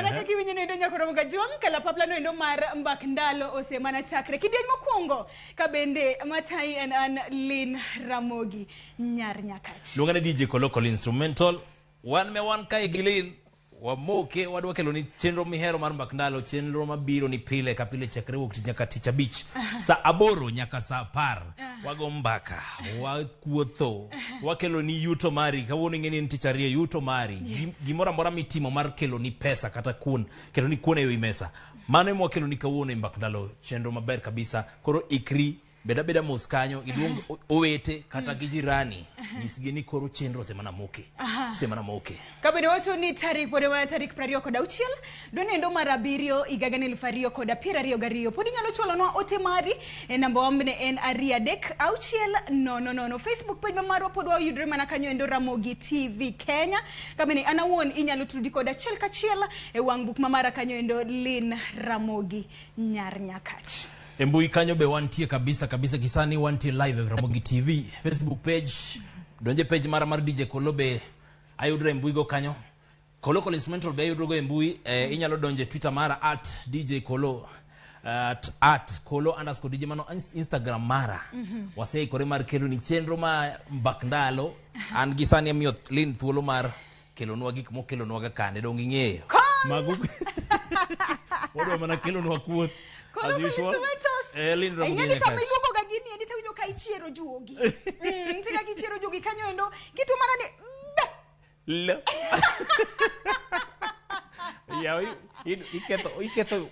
Mana kaka iwinjo noendo nyakoromo Kajwang', kalapapla noendo mar mbak ndalo osemana chakre. Kidieny mokwongo ka bende matayi en an Lynn Ramogi Nyar Nyakach. Luonga ni DJ Kolokol Instrumental. Wan me wan kae gi Lynn. Wamoke wadwa kelo ni chenro mihero mar mbak ndalo, chenro mabiro ni pile ka pile chakre wuok tich nyaka tich abich saa 8 nyaka saa 10. Wago mbaka, wakuotho, wakelo ni yuto mari. Kawuono ing'e ni en tich ariyo, yuto mari. Gimoro amora mitimo mar kelo ni pesa kata kuon, kelo ni kuon e wi mesa. Mano ema wakelo ni kawuono e mbak ndalo, chenro maber kabisa. Koro ikri, bed abeda mos kanyo, iluong owete kata gi jirani, nyisgi ni koro chenro osemana moke. Osemana moke. Kabende wacho ni tarik pod mana tarik 26 dwe mar 7 higa 2022. Pod inyalo chwalonwa ote mari e namba wambne en 23600. Facebook page ma marwa pod wayudre mana kanyo endo Ramogi TV Kenya. Kabende an awuon inyalo tudi kod achiel kachiel e wang' buk mamara kanyo endo Lynn Ramogi Nyar Nyakach. E mbui kanyo be wantie kabisa kabisa, kisani wantie live e Ramogi TV Facebook page. Donje page mara mar DJ Kolo be ayudre e mbui go kanyo. Kolokol Instrumental be ayudre go e mbui. Inyalo donje Twitter mara at DJ Kolo, at Kolo underscore DJ, mano Instagram mara. Waseikore mar kelo ni chenro ma mbak ndalo. An gi sani amiyo Lynn thuolo mar kelonwa gik mokelonwa ga kande, dong ing'eyo. Mago wadwa mana kelonwa kuoth. As usual. Lynn Ramogi Ing'eni sama Nyakach. iluongo ga gini endi tawinjo ka ichiero juogi. Nitie kaka ichiero juogi kanyo endo kitu mana ni be. Lo. Yaw, iketho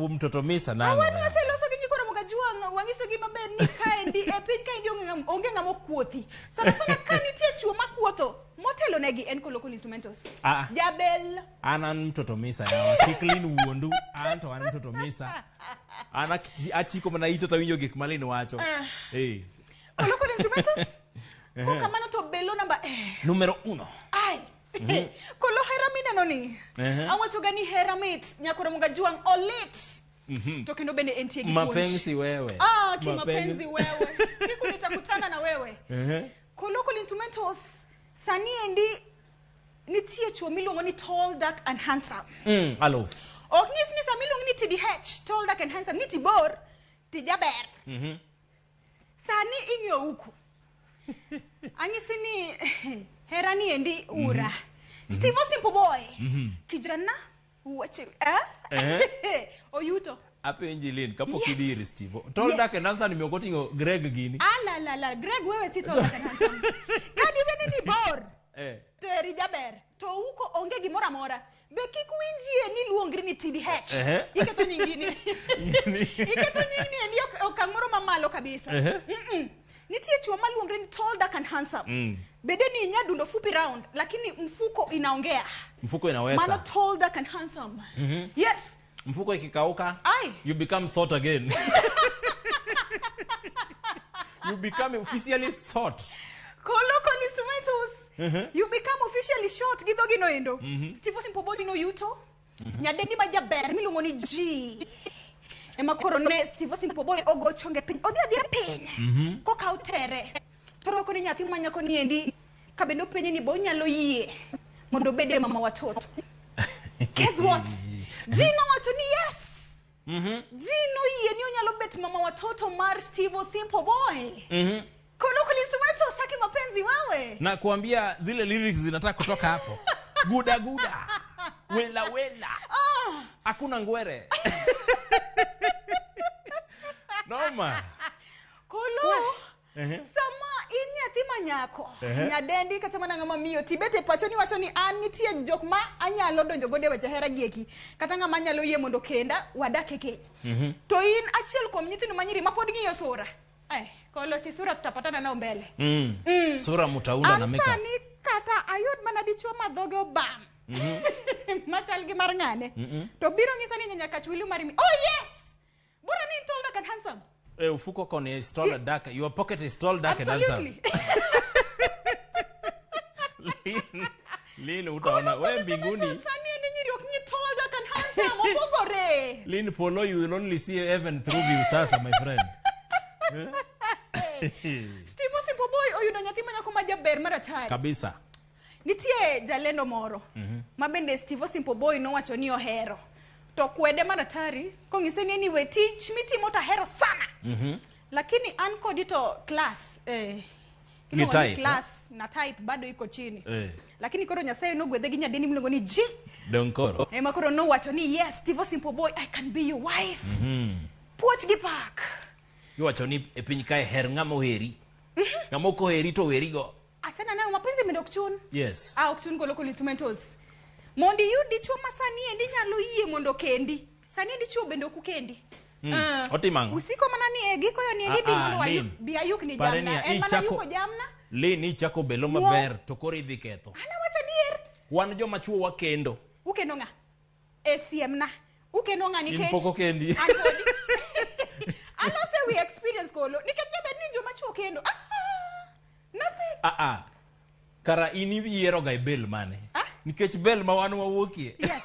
mtoto misa nang'o? Wan waseloso gi nyikwa Ramogi Ajwang', wanyiso gi maber ni kaendi e piny kaendi onge ng'ama okuothi. Sana sana ka nitie chuo makuotho, motelo negi en Kolokol Instrumentals. Jabel. An mtoto misa yawa, kik Lynn wuondu, an to an mtoto misa. An achiko mana ita to awinjo gik ma Lynn wacho. Kolokol Instrumentals. Kokamano to belo namba Numero 1. Ai. Kolo hera mineno ni. Awacho ga ni hera mit, nyakoro Ramogi Ajwang' olit. To kendo bende entie gi puonj. Mapenzi wewe. Kimapenzi wewe. Siku nitakutana na wewe. Kolokol Instrumentals sani endi nitie chuo miluongo ni tall, dark and handsome. Hello. Ok nyis ni sama iluongo ni TDH, tall, dark and handsome, ni tibor, tijaber. Sani ing'iyo huku. Anyisi ni hera ni endi ura. Steve Simple Boy. Kijana uache, Oyuto. Apenji Lynn, kapok idiri Steve. Tall, dark and handsome ni okoting'o Greg gini. Ala la la, Greg wewe si tall, dark and handsome. Kadi bende ni bor. To eri jaber. To huko onge gimoro amora. Be kik winjie ni luongri ni TDH. Iketho nyingini. Iketho nyingni endi okang' moro mamalo kabisa. Nitie chuo maluongre ni tall, dark and handsome. Bede ni nyadundo fupi round, lakini mfuko inaongea. Mfuko inaweza. Mano tall, dark and handsome. Yes. Mfuko ikikauka, Ai. you become salt again. You become officially salt. Kolokol Instrumentals. You become officially short gi dhogi noendo. Steve Simple Boy no yuto. Nyadendi ma jaber miluongo ni G. Ema koro ne Steve Simple Boy ogo chonge piny. Odhi adhiya piny. Kokaw tere. To rwako ni nyathi ma nyako ni endi ka bende openje ni bo onyalo yie mondo obed e mama watoto. Guess what? G nowacho ni yes. G noyie ni onyalo bet mama watoto mar Steve Simple Boy. Kolokol Instrumentals, saki mapenzi wewe. Na kuambia zile lyrics zinataka kutoka hapo. Guda guda. Wela wela. Hakuna ngwere. Noma. Kolo. Sama in nyathi ma nyako, nyadendi kata mana ng'ama miyo, tibet e pacho ni wacho ni an nitie jok ma anyalo donjo godo e weche hera gi eki, kata ng'ama anyalo yie mondo kenda wadak e keny. To in achiel kuom nyithindo ma nyiri ma pod ng'iyo sura. Kolo si sura tutapatana nao mbele. Sura mutaunda na An makeup. sani kata ayud mana dichuo ma dhoge obam. Machal gi mar ng'ane. To biro ng'isa ni nyaka chwili mari mi. Oh yes! Bora ni tall, dark and handsome. Ufuko koni is tall and dark. Your pocket is tall, dark and handsome. Absolutely. Lynn, utaona wewe mbinguni. Sani ni nyiri ok ni tall, dark and handsome. Opogore. Lynn Polo, you will only see heaven through you sasa, my friend. Steve Simple Boy oyudo nyathi ma nyako ma jaber mar atari. Kabisa. Nitie jalendo moro ma bende Steve Simple Boy nowacho ni ohero. To kwede maratari kong'ise ni anyway tich mitimo to ahero sana. Lakini an kodi to class iluongo ni type, class na type bado iko chini. Eh. Lakini koro Nyasaye nogwedhe gi nyadendi miluongo ni G. Dong koro. Ema koro nowacho ni yes, Steve Simple Boy, I can be your wife. Puoch gi pak. Iwacho ni e piny kae her ng'ama oheri. Ng'ama ok oheri to werigo. Achana nayo mapenzi bende ok chun. Yes. Ah, ok chun golo kod instrumentals. Mondo iyud dichuo ma sani endi nyalo yie mondo kendi. Sani endi chuo bende ok ukendi. Ah. Otimo ang'o? Usiko mana ni e gikoyo ni endi bi Ah, ah, mondo wayu, Lin. bi ayuk ni Pare jamna. niya, En mana yuko jamna. Lin ichako belo Muo. maber to koro idhi ketho. An awacho adier. Wan joma chuo wakendo. Ukendo ng'a? E siem na. Ukendo ng'a In nikech pok okendi. An podi. Alose wi experience kolo. Nikech jabed ni joma chuo kendo. Ah, nothing. Ah ah. Kara in iyiero ga e bel mane? Ah? Nikech bel ma wan wawuokie. Yes.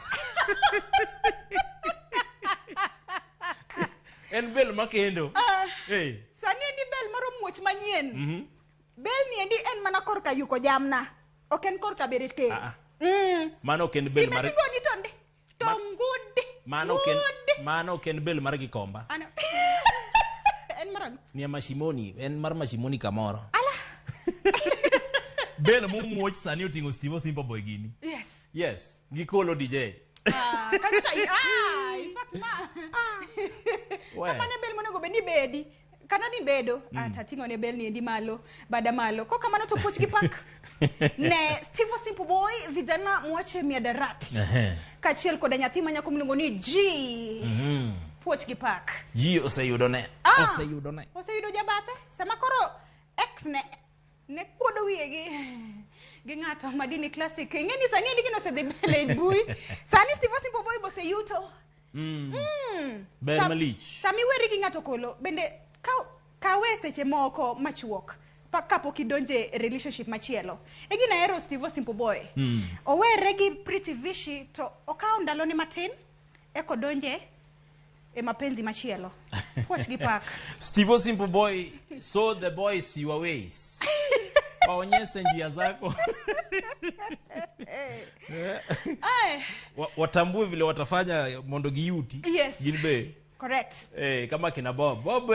En bel makendo. Ah. Eh. Sani endi bel moro muoch manyien. Bel ni endi en mana korka yuko jamna. Ok en korka bere kendo. Ah, ah. Mano ok en bel Sime mar tigoni to ndi. To ngudi. mano ok en Ngudi. mano ok en bel mar Gikomba. Ano. En marang'o? Ni ya Mashimoni, en mar Mashimoni kamoro. Ala. Bel momuoch sani oting'o Steve Simple Boy gini. Yes. Yes, gikolo DJ. Ah, kanyo to ah, in fact ma. We. Kamano e bel monego bed ni bedi. Kata ni bedo, mm. tating'o ne bel ni endi malo, bada malo. Kok kamano to puoch gi pak. Ne Steve Simple Boy, vijana mwache miadarati. Ehe. Kaachiel koda nyathi ma nyako miluongo ni G. Puoch gi pak. Ji oseyudone. Ah. Oseyudone. Oseyudo jabathe. Sama koro ex ne ne kuodo wiye gi gi ng'ato Madini Classic. Ing'e ni sani endi gino osedhi mbele e mbui. Sani Steve Simple Boy boseyuto. Ber malich. Sami weri gi ng'ato kolo bende kawe seche moko machuok kapok idonje e relationship machielo. E gina ahero Steve Simple Boy. Owere gi Pretty Vishi to okawo ndalone matin eko donje e mapenzi machielo. Puoch gi pak. Steve Simple Boy, so the boys your ways. Waonyeshe njia zako. Ay, Watambue vile watafanya mondo giyuti. Yes. Gin be. Correct. Kama kina Bob. Bob.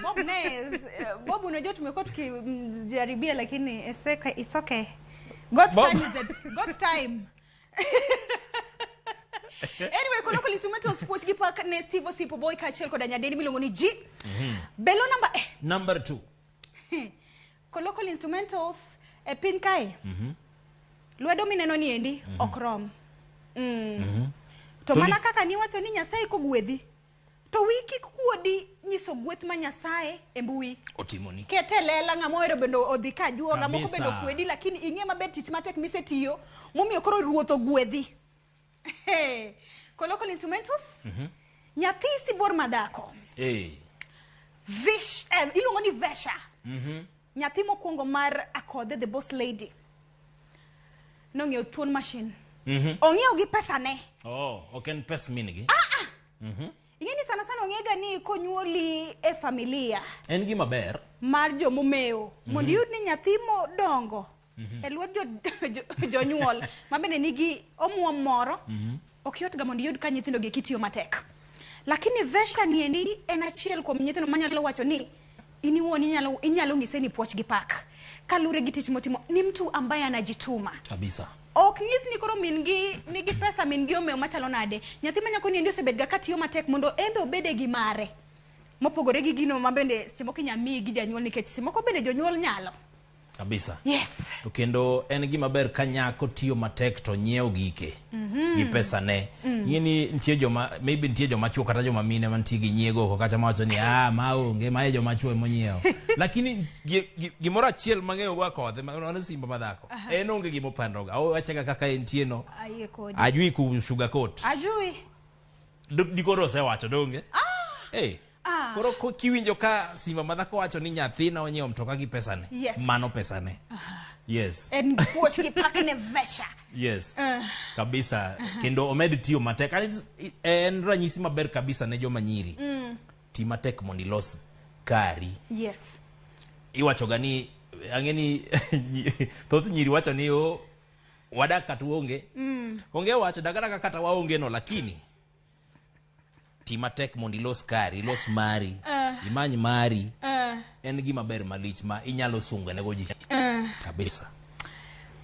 Bob naye Bob unajua tumekuwa tukimjaribia lakini it's okay, it's okay. God's Bob. time is the God's time. Anyway, Kolokol Instrumentals puoch gi pak ne Steve Simple Boy kaachiel koda nyadendi miluongo ni G. Belo namba Number 2. Kolokol Instrumentals e piny kae. Lwedo mineno ni endi ok rom. To To mana kaka niwacho ni Nyasaye kogwedhi, to wi kik kuodi nyiso gweth ma Nyasaye e mbui. Otimoni. Kete lela ng'ama ohero bende odhi ka juoga, moko Kabisa. bende okwedi, lakini ing'e maber tich matek misetiyo momiyo koro ruoth ogwedhi. Hey. Kolokol Instrumentals, nyathi sibuor madhako. Vish, iluongo ni Vesha. Nyathi mokwongo mar Akodhe the boss lady. Nong'iewo thuon machine. Ong'iewo gi pesane. Oh, ok en pes min gi. Ing'e ni sana sana ong'ega ni konyuoli e familia En gima ber. mar jomomewo mondo iyud ni nyathi modongo e lwet jonyuol ma bende nigi omuom moro ok yot ga mondo iyud ka nyithindo gi kitiyo matek. Lakini Vesha ni endi en achiel kuom nyithindo manyalo wacho ni in iwuon inyalo ng'ise ni puoch gi pak kaluwore gi tich motimo ni mtu ambaye anajituma. Kabisa. Ok nyis ni koro min gi nigi pesa, min gi omewo machalo nade. Nyathi ma nyako ni endi osebet ga katiyo matek mondo en be obede gi mare. Mopogore gi gino ma bende seche moko inya miyi gi janyuol nikech seche moko bende jonyuol nyalo. Kabisa. Yes. To kendo en gima ber ka nyako tiyo matek to nyiewo gike gi pesane. Ing'e ni nitie joma maybe nitie joma chuo kata joma mine mantie gi nyiego oko kacha mawacho ni ma onge ma e joma chuo emonyiewo. Lakini gimoro achiel mang'eyo go Akodhe mano simba madhako. En onge gima opandoga. Owachaga kaka entie no. Ayie kodi. Ajui ku sugarcoat. Ajui. Dikoro osewacho donge? Koro kiwinjo ka simba madhako wacho ni nyathina onyiewo mtoka gi pesane. Yes. Mano pesane. Yes. En puoch gi pak ne Vesha. Yes. Kabisa. Kendo omed tiyo matek. And en ranyisi maber kabisa ne joma nyiri. Ti matek mondo ilos kari. Yes. Iwacho ga ni ang'e ni thoth nyiri wacho ni o Wadak kata uonge. Onge wach dak adaka kata waonge no lakini ti matek mondo ilos kari, ilos mari, imany mari. En gima ber malich ma inyalo sungo nego ji. Kabisa.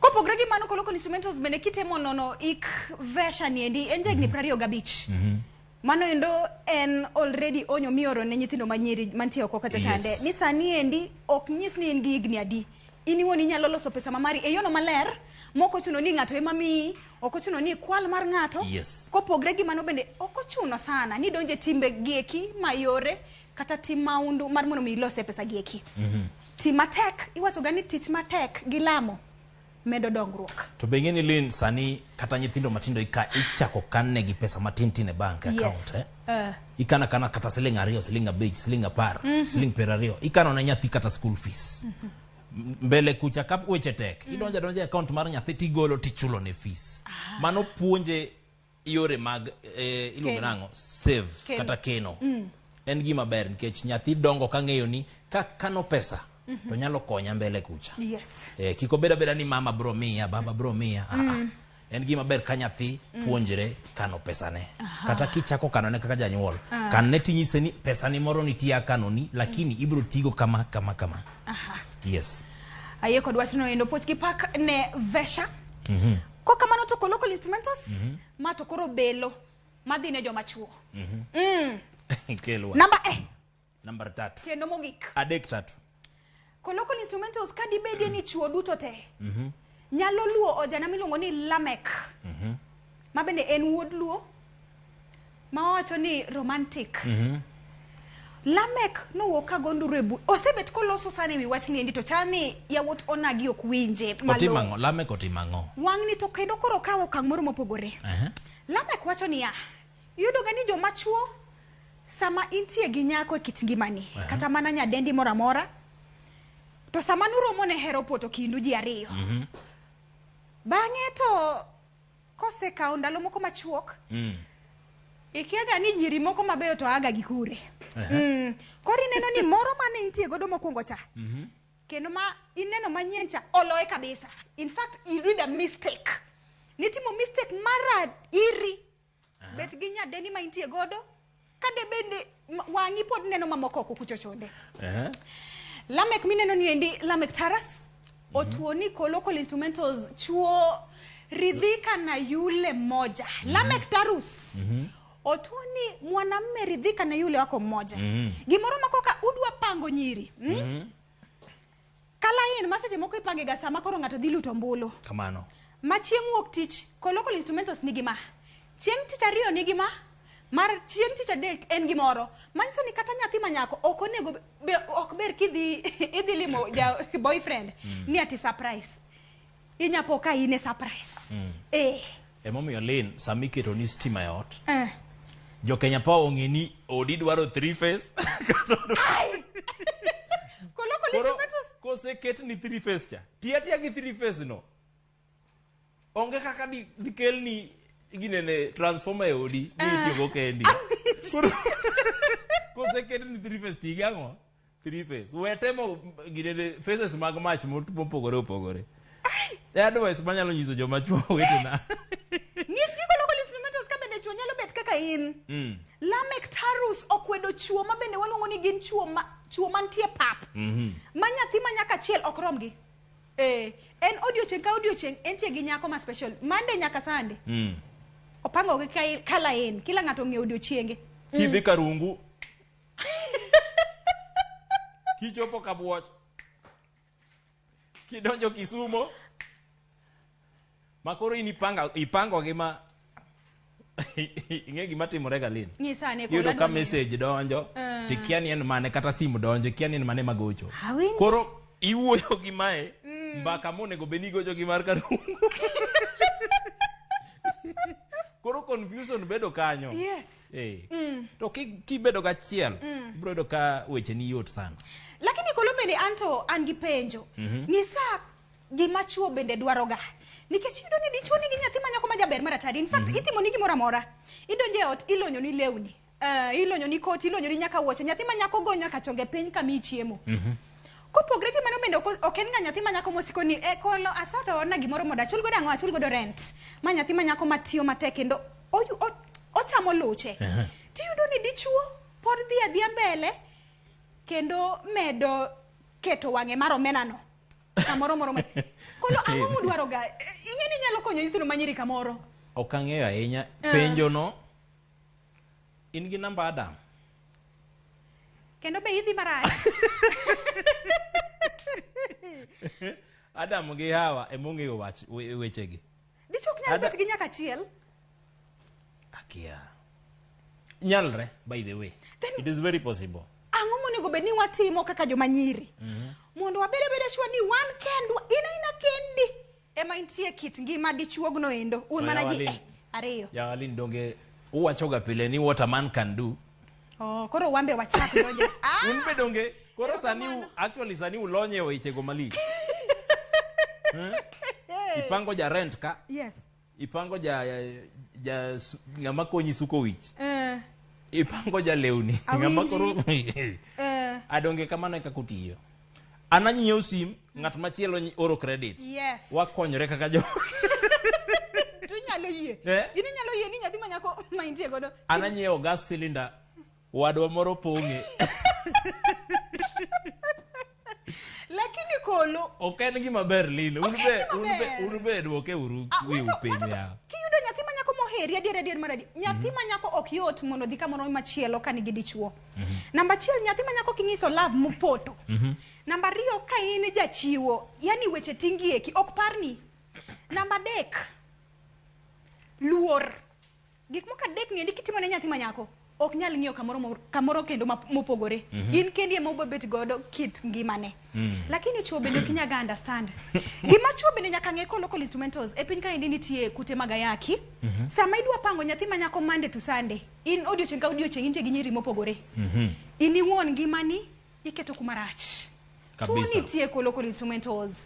Kopogre gi mano Koloko Instrumentals bende kitemo nono ik Vesha niendi en jahigni 25. Mano endo en already onyo mioro ne nyithindo manyiri mantie oko kacha chande. Ni sani endi ok nyis ni in gi higni adi. In iwuon inyalo loso pesa ma mari e yono maler mok ochuno ni ng'ato ema miyi, ok ochuno ni ikwal mar ng'ato. Kopogre gi mano bende ok ochuno sana ni donje timbe gieki mayore kata tim maundu mar mondo mi ilose pesa gieki. Ti matek, iwacho ga ni tich matek gi lamo medo dongruok. To be ing'e ni Lynn sani kata nyithindo matindo ichako kan negi pesa matin tin e bank account eh? Ikana kana kata siling 2, siling 5, siling 10, siling 20. Ikano ne nyathi kata school fees. Mbele kucha kap weche tek. Idonjo adonja e account mar nyathi tigolo tichulo ne fees. Mano puonje yore mag iluongo nang'o? Save Keno. kata keno. En gima ber nikech nyathi dongo kang'eyo ni ka kano pesa to nyalo konya mbele kucha. Kik obed abeda ni mama bro miya, baba bro miya. En gima ber ka nyathi puonjre kano pesane. Kata kichako kanone kaka janyuol, kanne tinyise ni pesani moro nitie akanoni, lakini ibro tigo kama kama kama. Yes. Ayie kod wachno endo puoch gi pak ne Vesha. Kokamano to Koloko Instrumentals, ma to koro belo madhi ne joma chuo. Kelwa. Namba E. Namba 3. Kendo mogik. 3 3. Koloko Instrumentals ka dibedie ni chuo duto te. Nyalo luwo ojana miluongo ni Lamek. Ma bende en wuod Luo. Ma owacho ni romantic. Lamek nowuok ka go nduru e bu-, osebet koloso sana ewi wachni endi to chal ni yawuot onagi ok winje Otimo malong'o. ang'o? Lamek otimo ang'o? Wang'ni to kendo koro okawo okang' moro mopogore. Lamek wacho niya, iyudo ga ni joma chuo sama intie gi nyako e kit ngimani, kata mana nyadendi moro amora, to sama nuromo ne hero poto kindu ji ariyo. Bang'e to kosekawo ndalo moko machuok, ikia ga ni nyiri moko mabeyo to aga gi kure. Koro ineno ni moro mane intie godo mokwongo cha, kendo ma ineno manyien cha oloye kabisa. In fact, you did a mistake. Nitimo mistake mara iri. Bet gi nyadendi ma intie godo, kade bende wang'i pod neno mamoko oko kucho chonde. Lamek mineno ni endi Lamek Taras, otuo ni Koloko Instrumentals chuo ridhika na yule moja. Lamek Tarus. Otuo ni mwanamme ridhika na yule wako mmoja. Gimoro makoka udwa pango nyiri. Kala in maseche moko ipange ga sama koro ng'ato dhi luto ombulu. Kamano. Ma chieng' wuok tich Koloko Instrumentals nigi ma. Chieng' tich ariyo nigi ma. Mar chieng' tich adek en gimoro. Manyiso ni kata nyathi ma nyako ok onego be, ok ber kidhi idhi limo ja boyfriend ni ati surprise. Inyapo ka in e surprise. Emomiyo Lynn sama iketo ni stima e ot. Jo Kenya Power ong'e ni odi dwaro 3 phase. Ai! Koloko Koro Instrumentals. koseket ni 3 phase cha. Ti atiya gi 3 phase no. Onge kaka dikel ni ginene transformer e odi ni itiyogo kendi. Koro koseket ni 3 phase ti gi ang'o? 3 phase. We temo ginene phases mag mach mopogore opogore. E advice manyalo nyiso joma chuo wetena. Nyisgi Koloko Instrumentals ka bende chuo nyalo bet kaka in. Lamek Tarus okwedo chuo ma bende waluongo ni gin chuo mantie pap. Ma nyathi ma nyaka achiel ok romgi. En odiochieng' ka odiochieng' entie gi nyako ma special. Monday nyaka Sunday. Opango gi kala en, kila ng'ato ong'eyo odiochienge. Kidhi Karungu. Kichopo Kabuoch. Kidonjo Kisumo. Ma koro in ipango gi ma ing'e gima timore ga Lynn. Nyisa ane Iyudo kola ka donjo. message donjo, to ikia ni en mane kata simu donjo, ikia ni en mane magocho. Awinjo. Koro iwuoyo gi mae, mbaka monego bed ni igocho gi mar Karungu. Koro confusion bedo kanyo. To kibedo gachiel, ibiro yudo ka weche ni yot sana. Lakini kolo bende anto an gi penjo. Nyisa gima chuo bende dwaro ga. Nikech iyudo ni dichuo nigi nyathi ma nyako ma jaber mar atari. In fact, itimo ni gimoro amora. Idonjo e ot, ilonyo ni lewni. Ilonyo ni koti, ilonyo ni nyaka wuoche. Nyathi ma nyako go nyaka chonge piny kama ichiemo. Kopogre gi mano bende ok en ga nyathi ma nyako mosiko ni e kolo asato orna gimoro mondo achul godo ang'o, achul godo rent. Ma nyathi ma nyako matiyo matek kendo ochamo luche. Tiyudo ni dichuo pod dhi adhiya mbele kendo medo keto wang'e mar omena no. Kamoro moro ma. Kolo ang'o mudwaro ga? Ing'e ni nyalo konyo nyithindo manyiri kamoro. Ok ang'eyo ahinya. Penjo no in gi namba Adam? Kendo be idhi marach. Adam gi Hawa emong'eyo wach wechegi. Dichuo ok nyal bet gi nyaka achiel. Akia. Nyalre, by the way. Then, it is very possible. Ang'o monego bed ni watimo kaka joma nyiri? Mondo wabed abeda sure ni wan kendwa, in aina kendi. Ema intie kit ngima dichuogno endo. Un mana ji ariyo. Jawalin donge uwachoga pile ni what a man can do. Oh, koro wambe wachak donjo. Un be donge koro sani actually sani ulonye wechego malich. Ipango ja rent ka. Yes. Ipango ja ng'ama konyi suko wich. Ipango ja lewni. Ng'ama koro adonge kamano e kaka otiyo. An anyiewo sim, ng'at machielo oro credit. Yes. Wakonyore kaka jo. To inyalo yie. In inyalo yie ni nyathi ma nyako ma intie godo. An anyiewo gas cylinder, wadwa moro pong'e. Lakini kolo ok en gima ber Lilo. Un be duoke uru wiu piny ya. Kiyudo nyathi ma nyako moheri adier adier mar adier. Nyathi ma nyako ok yot mondo dhi kamoro machielo ka nigi dichuo. Namba achiel, nyathi ma nyako kinyiso love mopoto. Namba ariyo, ka in jachiwo, yani weche tingi eki ok parni. Namba adek, luor. Gik moko adek ni endi kitimo ne nyathi ma nyako ok nyal ng'iyo kamoro kendo mopogore. In kendi ema obiro bet godo kit ngimane. Lakini chuo bende ok inyal understand. Gima chuo bende nyaka ng'e ko local instrumentals e piny kaendi nitie kute mag ayaki. Sama idwa pango nyathi ma nyako Monday to Sunday, in odiochieng' ka odiochieng' intie gi nyiri mopogore. In iwuon ngimani iketo kuma rach. Tuo nitie ko local instrumentals.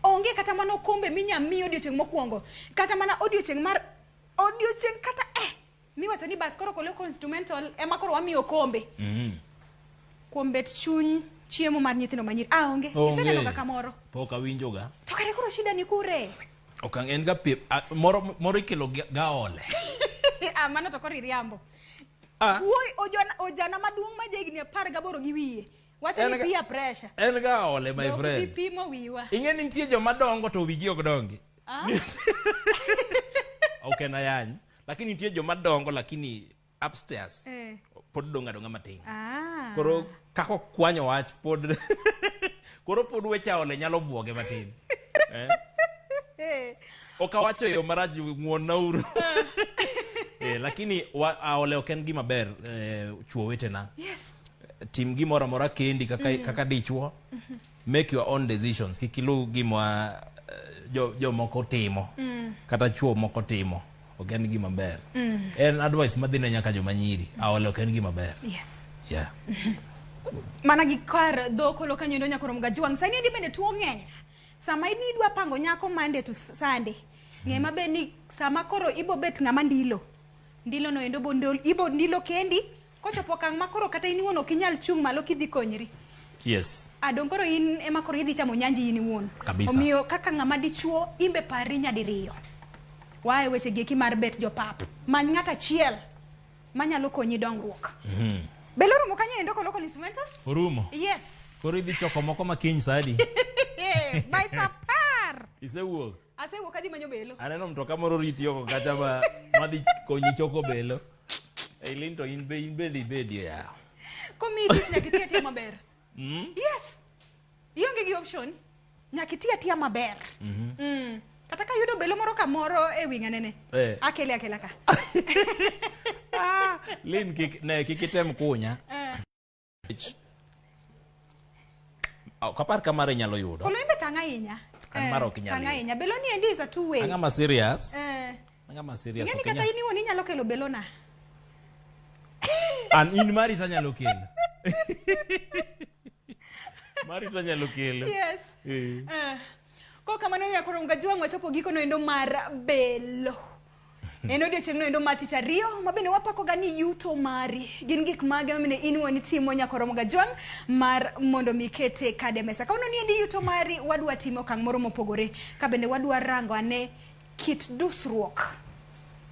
Onge kata mana okombe minya miyo odiochieng' mokwongo, kata mana odiochieng' mar odiochieng' kata miwacho ni bas koro local instrumental ema koro wamiyo okombe. Kuom bet chuny chiemo mar nyithindo manyiri. Onge. Iseneno ga kamoro. Pok awinjoga. To kare koro shida ni kure? Ok en ga pep moro ikelo ga ole. Mano to koro iriambo. Wuoi ojana maduong' ma jahigni 18 gi wiye. Wacho ni peer pressure. En ga ole my friend. Pimo wiwa. Ing'e ni nitie joma dongo to wigi ok dongi. Ok en ayany. Lakini nitie joma dongo lakini upstairs pod donga donga matin. Koro kako kwanyo wach pod koro pod weche ole nyalo buoge matin. Ok awacho yo marach ng'uon uru. Lakini aole ok en gima ber chuo wetena. Yes. Tim gimoro amora kendi kaka dichuo. Make your own decisions. Kik iluw gima jomoko timo. Kata chuo moko timo. Ok en gima ber. En advice madhi ne nyaka joma nyiri. Aole ok en gima ber. Yes. Yeah. Mana gi kar dhok olo kanyo endo nyakoro Mgajwang'. Sani endi bende tuo ng'eny. Sama in idwa pango nyako Monday to Sunday. Ng'e maber ni sama koro ibo bet ng'ama ndilo. Ndilo no endo ibo ndilo kendi. Kochopo okang' ma koro kata in iwuon ok inyal chung' malo kidhi konyri. Yes. Adong koro in ema koro idhi chamo nyanji in iwuon. Kabisa. Omiyo kaka ng'ama dichuo imbe pari nyadiriyo. Wae weche gi eki mar bet jopap. Many ng'at achiel manyalo konyi dongruok. Belo rumo kanyo endo ko local instrumentals? Orumo. Yes. Koro idhi choko moko ma kiny sa adi? By sa 10. Isewuok? Asewuok adhi manyo belo. Aneno mtoka moro riti oko kacha ma madhi konyi choko belo. Eileen to in be dhi bedie ya. Komiyi tich nyaka iti atiya maber. Yes. Ionge gi option. Nyaka iti atiya maber. Kata ka yudo belo moro kamoro e wi ng'anene. Akele akela ka. Lin kik item kunya. Ok apar ka mare nyalo yudo. Kolo imbe tang' ahinya. An mare ok inyal Tang' yudo. ahinya. Belo ni endi is a two way. Ang'ama serious. Ang'ama serious. Ing'e ni kata in iwuon inyalo kelo belo na. An in mari to anyalo kelo. Mari to anyalo kelo. Yes. Ko kamano nyakoro Mgajwang' wachopo gikono endo mar belo. En odiochieng' noendo mar tich ariyo ma bende wapakoga ni yuto mari. Gin gik mage ma bende in iwuon itimo nyaka oromo gajwang' mar mondo mi ikete kade mesa. Kawuono ni endi yuto mari wadwa timo okang' moro mopogore ka bende wadwa rango ane kit dusruok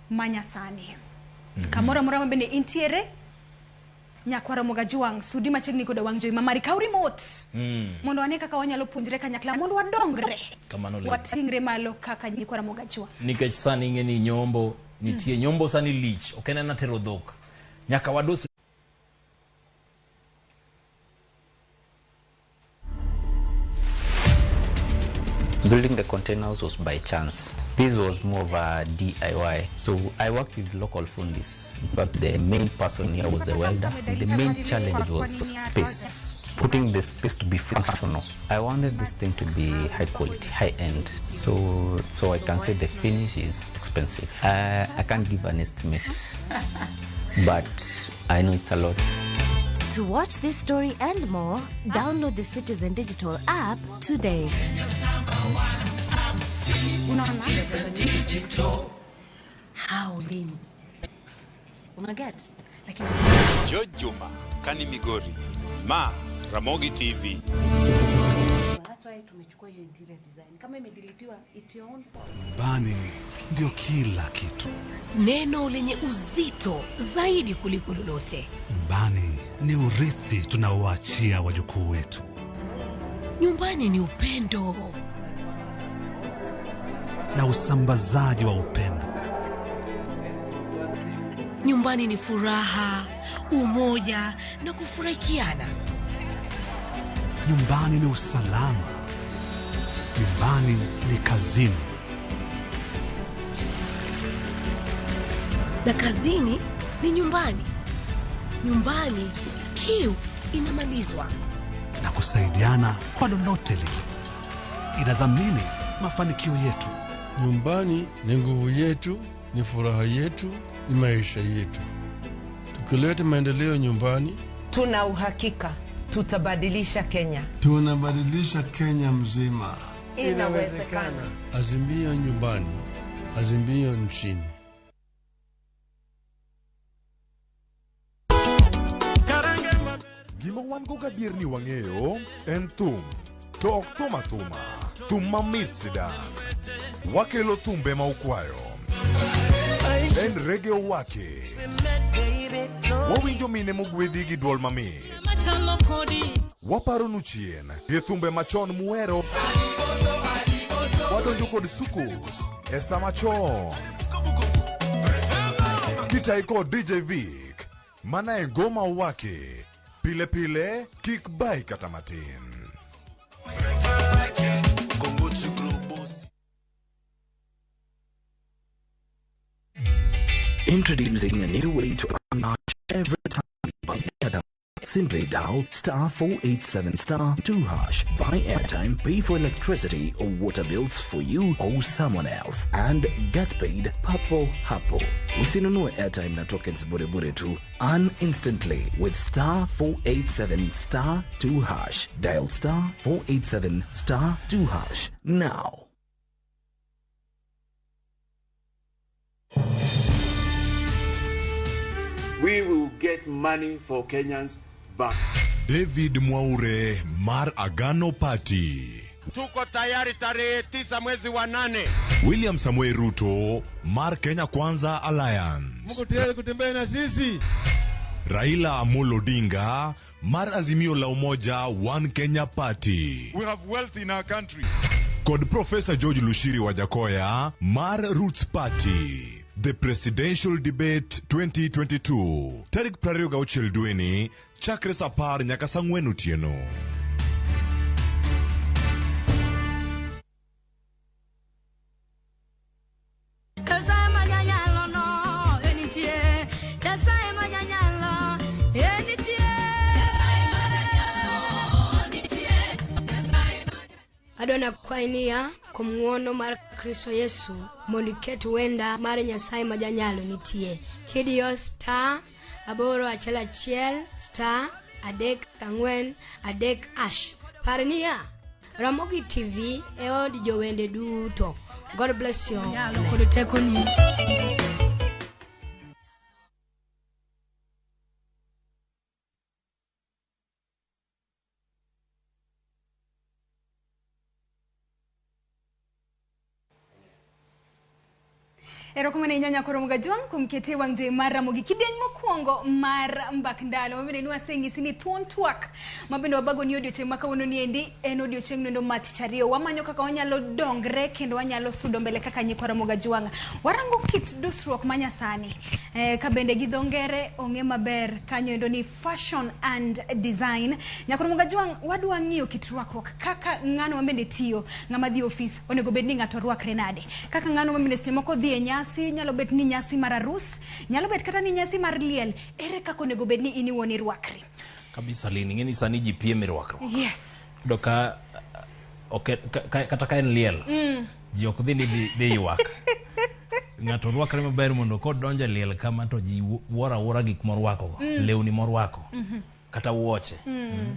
manyasani. Kamoro amora ma bende intiere nyakwar Ramogi Ajwang' sudi machiegni koda wang' jowi mamari kaw remote mondo wane kaka wanyalo puonjre kanyakla mondo wadongre Kamano Lily. wating're malo kaka nyikwa Ramogi Ajwang'. Nikech sani ing'e ni nyombo nitie nyombo sani lich ok en ena tero dhok nyaka wadus. Building the containers was by chance. This was more of a DIY. So I worked with local fundis. In fact, the main person here was the welder. The main challenge was space. Putting the space to be functional. I wanted this thing to be high quality, high end. So I can say the finish is expensive. I can't give an estimate, but I know it's a lot. To watch this story and more, download the Citizen Digital app today. How lini unaget lakini George Juma, Kani Migori, Ma Ramogi TV. That's why tumechukua hiyo interior design. Kama imedeletiwa, it's your own fault. Nyumbani ndio kila kitu. Neno lenye uzito zaidi kuliko lolote. Nyumbani ni urithi tunaowaachia wajukuu wetu. Nyumbani ni upendo na usambazaji wa upendo. Nyumbani ni furaha, umoja na kufurahikiana. Nyumbani ni usalama. Nyumbani ni kazini. Na kazini ni nyumbani. Nyumbani kiu inamalizwa. Na kusaidiana kwa lolote lile. Inadhamini mafanikio yetu. Nyumbani ni nguvu yetu, ni furaha yetu, ni maisha yetu. Tukileta maendeleo nyumbani, tuna uhakika tutabadilisha Kenya. Tunabadilisha Kenya mzima. Inawezekana. Azimio nyumbani, azimio nchini. Gima wan go gadier ni wang'eyo en thum, to ok thum athuma, thum mamit sidang'. Wakelo thumbe ma ukwayo. En reggae owake. Wawinjo mine mogwedhi gi duol mamit. Waparonu chien gi thumbe machon muhero. Wadonjo kod soukous e sama chon. Kitayi kod DJ Vic, mana e ngoma owake. Pile pile, kik bai kata matin. Introducing a new way to earn every time you buy airtime. Simply dial star 487 star 2 hash. Buy airtime, pay for electricity or water bills for you or someone else, and get paid papo hapo. Usinunue airtime na tokens bure bure tu. Earn instantly with star 487 star 2 hash. Dial star 487 star 2 hash now. We will get money for Kenyans back. David Mwaure mar Agano Party. Tuko tayari tarehe 9 mwezi wa 8. William Samoei Ruto mar Kenya Kwanza Alliance. Mko tayari kutembea na sisi? Raila Amolo Odinga mar Azimio la Umoja One Kenya Party. We have wealth in our country. Kod Professor George Lushiri Wajackoyah mar Roots Party. The Presidential Debate 2022. Tarik 26 dweni, chakre saa 10 nyaka saa 4 otieno. Nyasaye manyanyalo no enitie. Nyasaye manyanyalo enitie. Adona kwainia kuom ng'wono mar Kristo Yesu mondo iket wenda mar Nyasaye majanyalo nitie. Kidiyo star 811 star 3 4 3 hash. Par niya, Ramogi TV e od jowende duto. God bless you. Nyalo kod tekoni. Erokamano ahinya nyakoro Mugajwang' kuom kete e wang' jowi mar Ramogi kidieny mokwongo mar mbak ndalo mabende nwaseng'isi ni thuon twak mabende wabagoni odiochieng' ma kawuono ni endi en odiochieng' noendo mar tich ariyo. Wamanyo kaka wanyalo dongre kendo wanyalo sudo mbele kaka nyikwa Ramogi Ajwang'. Warango kit dusruok ma nyasani ka bende gi dho ngere ong'e maber kanyo endo ni fashion and design. Nyakoro Mugajwang' wadwa ng'iyo kit rwakruok kaka ng'ano mabende tiyo, ng'ama dhi e ofis onego bed ni ng'ato rwakre nade, kaka ng'ano mabende seche moko dhi e nyasi, nyalo bet ni nyasi mar arus, nyalo bet kata ni nyasi mar liel, ere kaka onego bed ni in iwuon irwakri? Kabisa Lynn, ing'e ni sani ji piem e rwakruok. Yes. Iyudo ka ok kata ka en liel, ji ok dhi ni dhi ywak. Ng'ato rwakre maber mondo kodonjo e liel kama to ji wuoro awuora gik morwako go, lewni morwako, kata wuoche.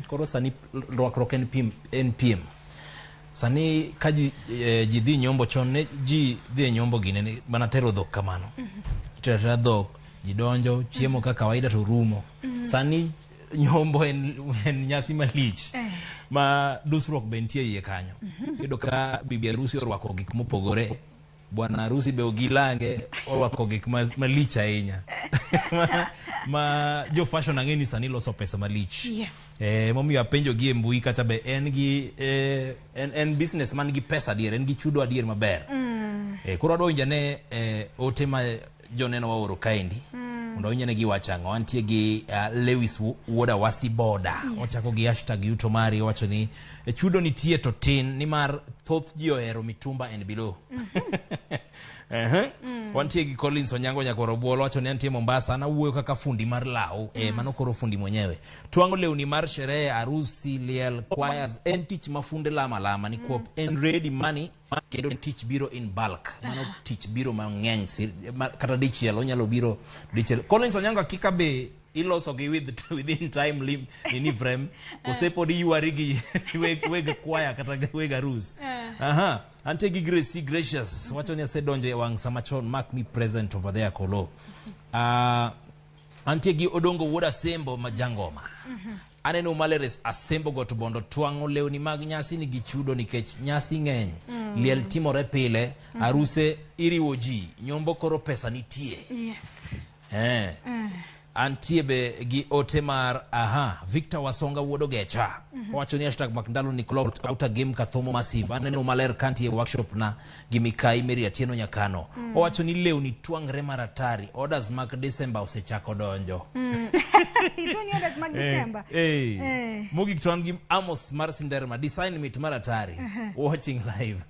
Koro sani rwakruok en piem, en piem. Sani ka ji, ji dhi nyombo chon ne ji dhi e nyombo gine ne mana tero dhok kamano. Itero atera dhok, ji donjo, chiemo ka kawaida to rumo. Sani nyombo en nyasi malich ma dusruok be nitie iye kanyo. Iyudo ka bibi harusi orwako gik mopogore, bwana harusi be ogilange orwako gik malich ahinya. Ma jo fashion ang'e ni sani loso pesa malich. Yes. Momiyo apenjo gi e mbui kacha be en gi en business man gi pesa adier, en gi chudo adier maber. Koro adwa winjo ane ote ma joneno waoro kaendi. Mondo awinj ane giwacho ang'o. Antie gi Lewis Wuoda Wasi Boda. Yes. Ochako gi hashtag yuto mari, owacho ni chudo nitie to tin nimar thoth ji ohero mitumba and below. Wantie gi Collins Onyango Nyakwar Obuolo, wacho ni antie Mombasa, an awuoyo kaka fundi mar law. Mano koro fundi mwenyewe. Twang'o lewni mar sherehe, arusi, liel, choirs, en tich ma funde lama lama nikwop en ready money kendo tich biro in bulk. Mano tich biro mang'eny kata dichiel onyalo biro dichiel. Collins Onyango hakika be iloso gi within time lim nini frame kose pod iywari gi weg kwaya kata weg arus. Aha, antie gi Gracie Gracious wacho ni asedonjo e wang' sama chon, mark me present over there kolo. Antie gi Odongo Wuod Asembo ma jangoma. Aneno Maleres Asembo got Bondo twang'o lewni mag nyasi nigi chudo nikech nyasi ng'eny. Liel timore pile, aruse iriwo ji, nyombo koro pesa nitie. Yes. Antie be gi ote mar aha Victor Wasonga wuod Ogecha. Owacho ni hashtag Makndalo ni clocked out a game Kathomo Massive. Aneno maler kantie workshop na gi Mikai Mary Atieno Nyakano. Owacho ni lewni twang're maratari. Orders mag December osechako donjo. Itoni orders mag December. Mogik to an gi Amos mar Sinderma, design mit maratari. Watching live.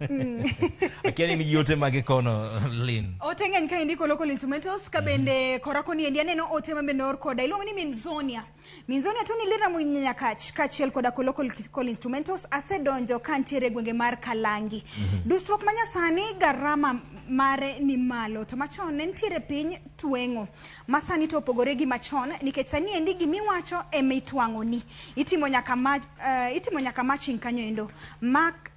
Akia ni nigi ote mage kono Lynn. Ote ng'eny ka indiko local instrumentals ka bende kora koni endi aneno ote ma bende or koda iluongo ni Minzonia. Minzonia to ni lira Nyakach kaachiel koda local instrumentals asedonjo kantiere e gwenge mar Kalangi. Dusruok ma nyasani garama mare ni malo to machon ne nitiere piny tweng'o. Masani to opogore gi machon nikech sani endi gimiwacho ema itwang'oni. Itimo nyaka itimo nyaka matching kanyo endo. Mak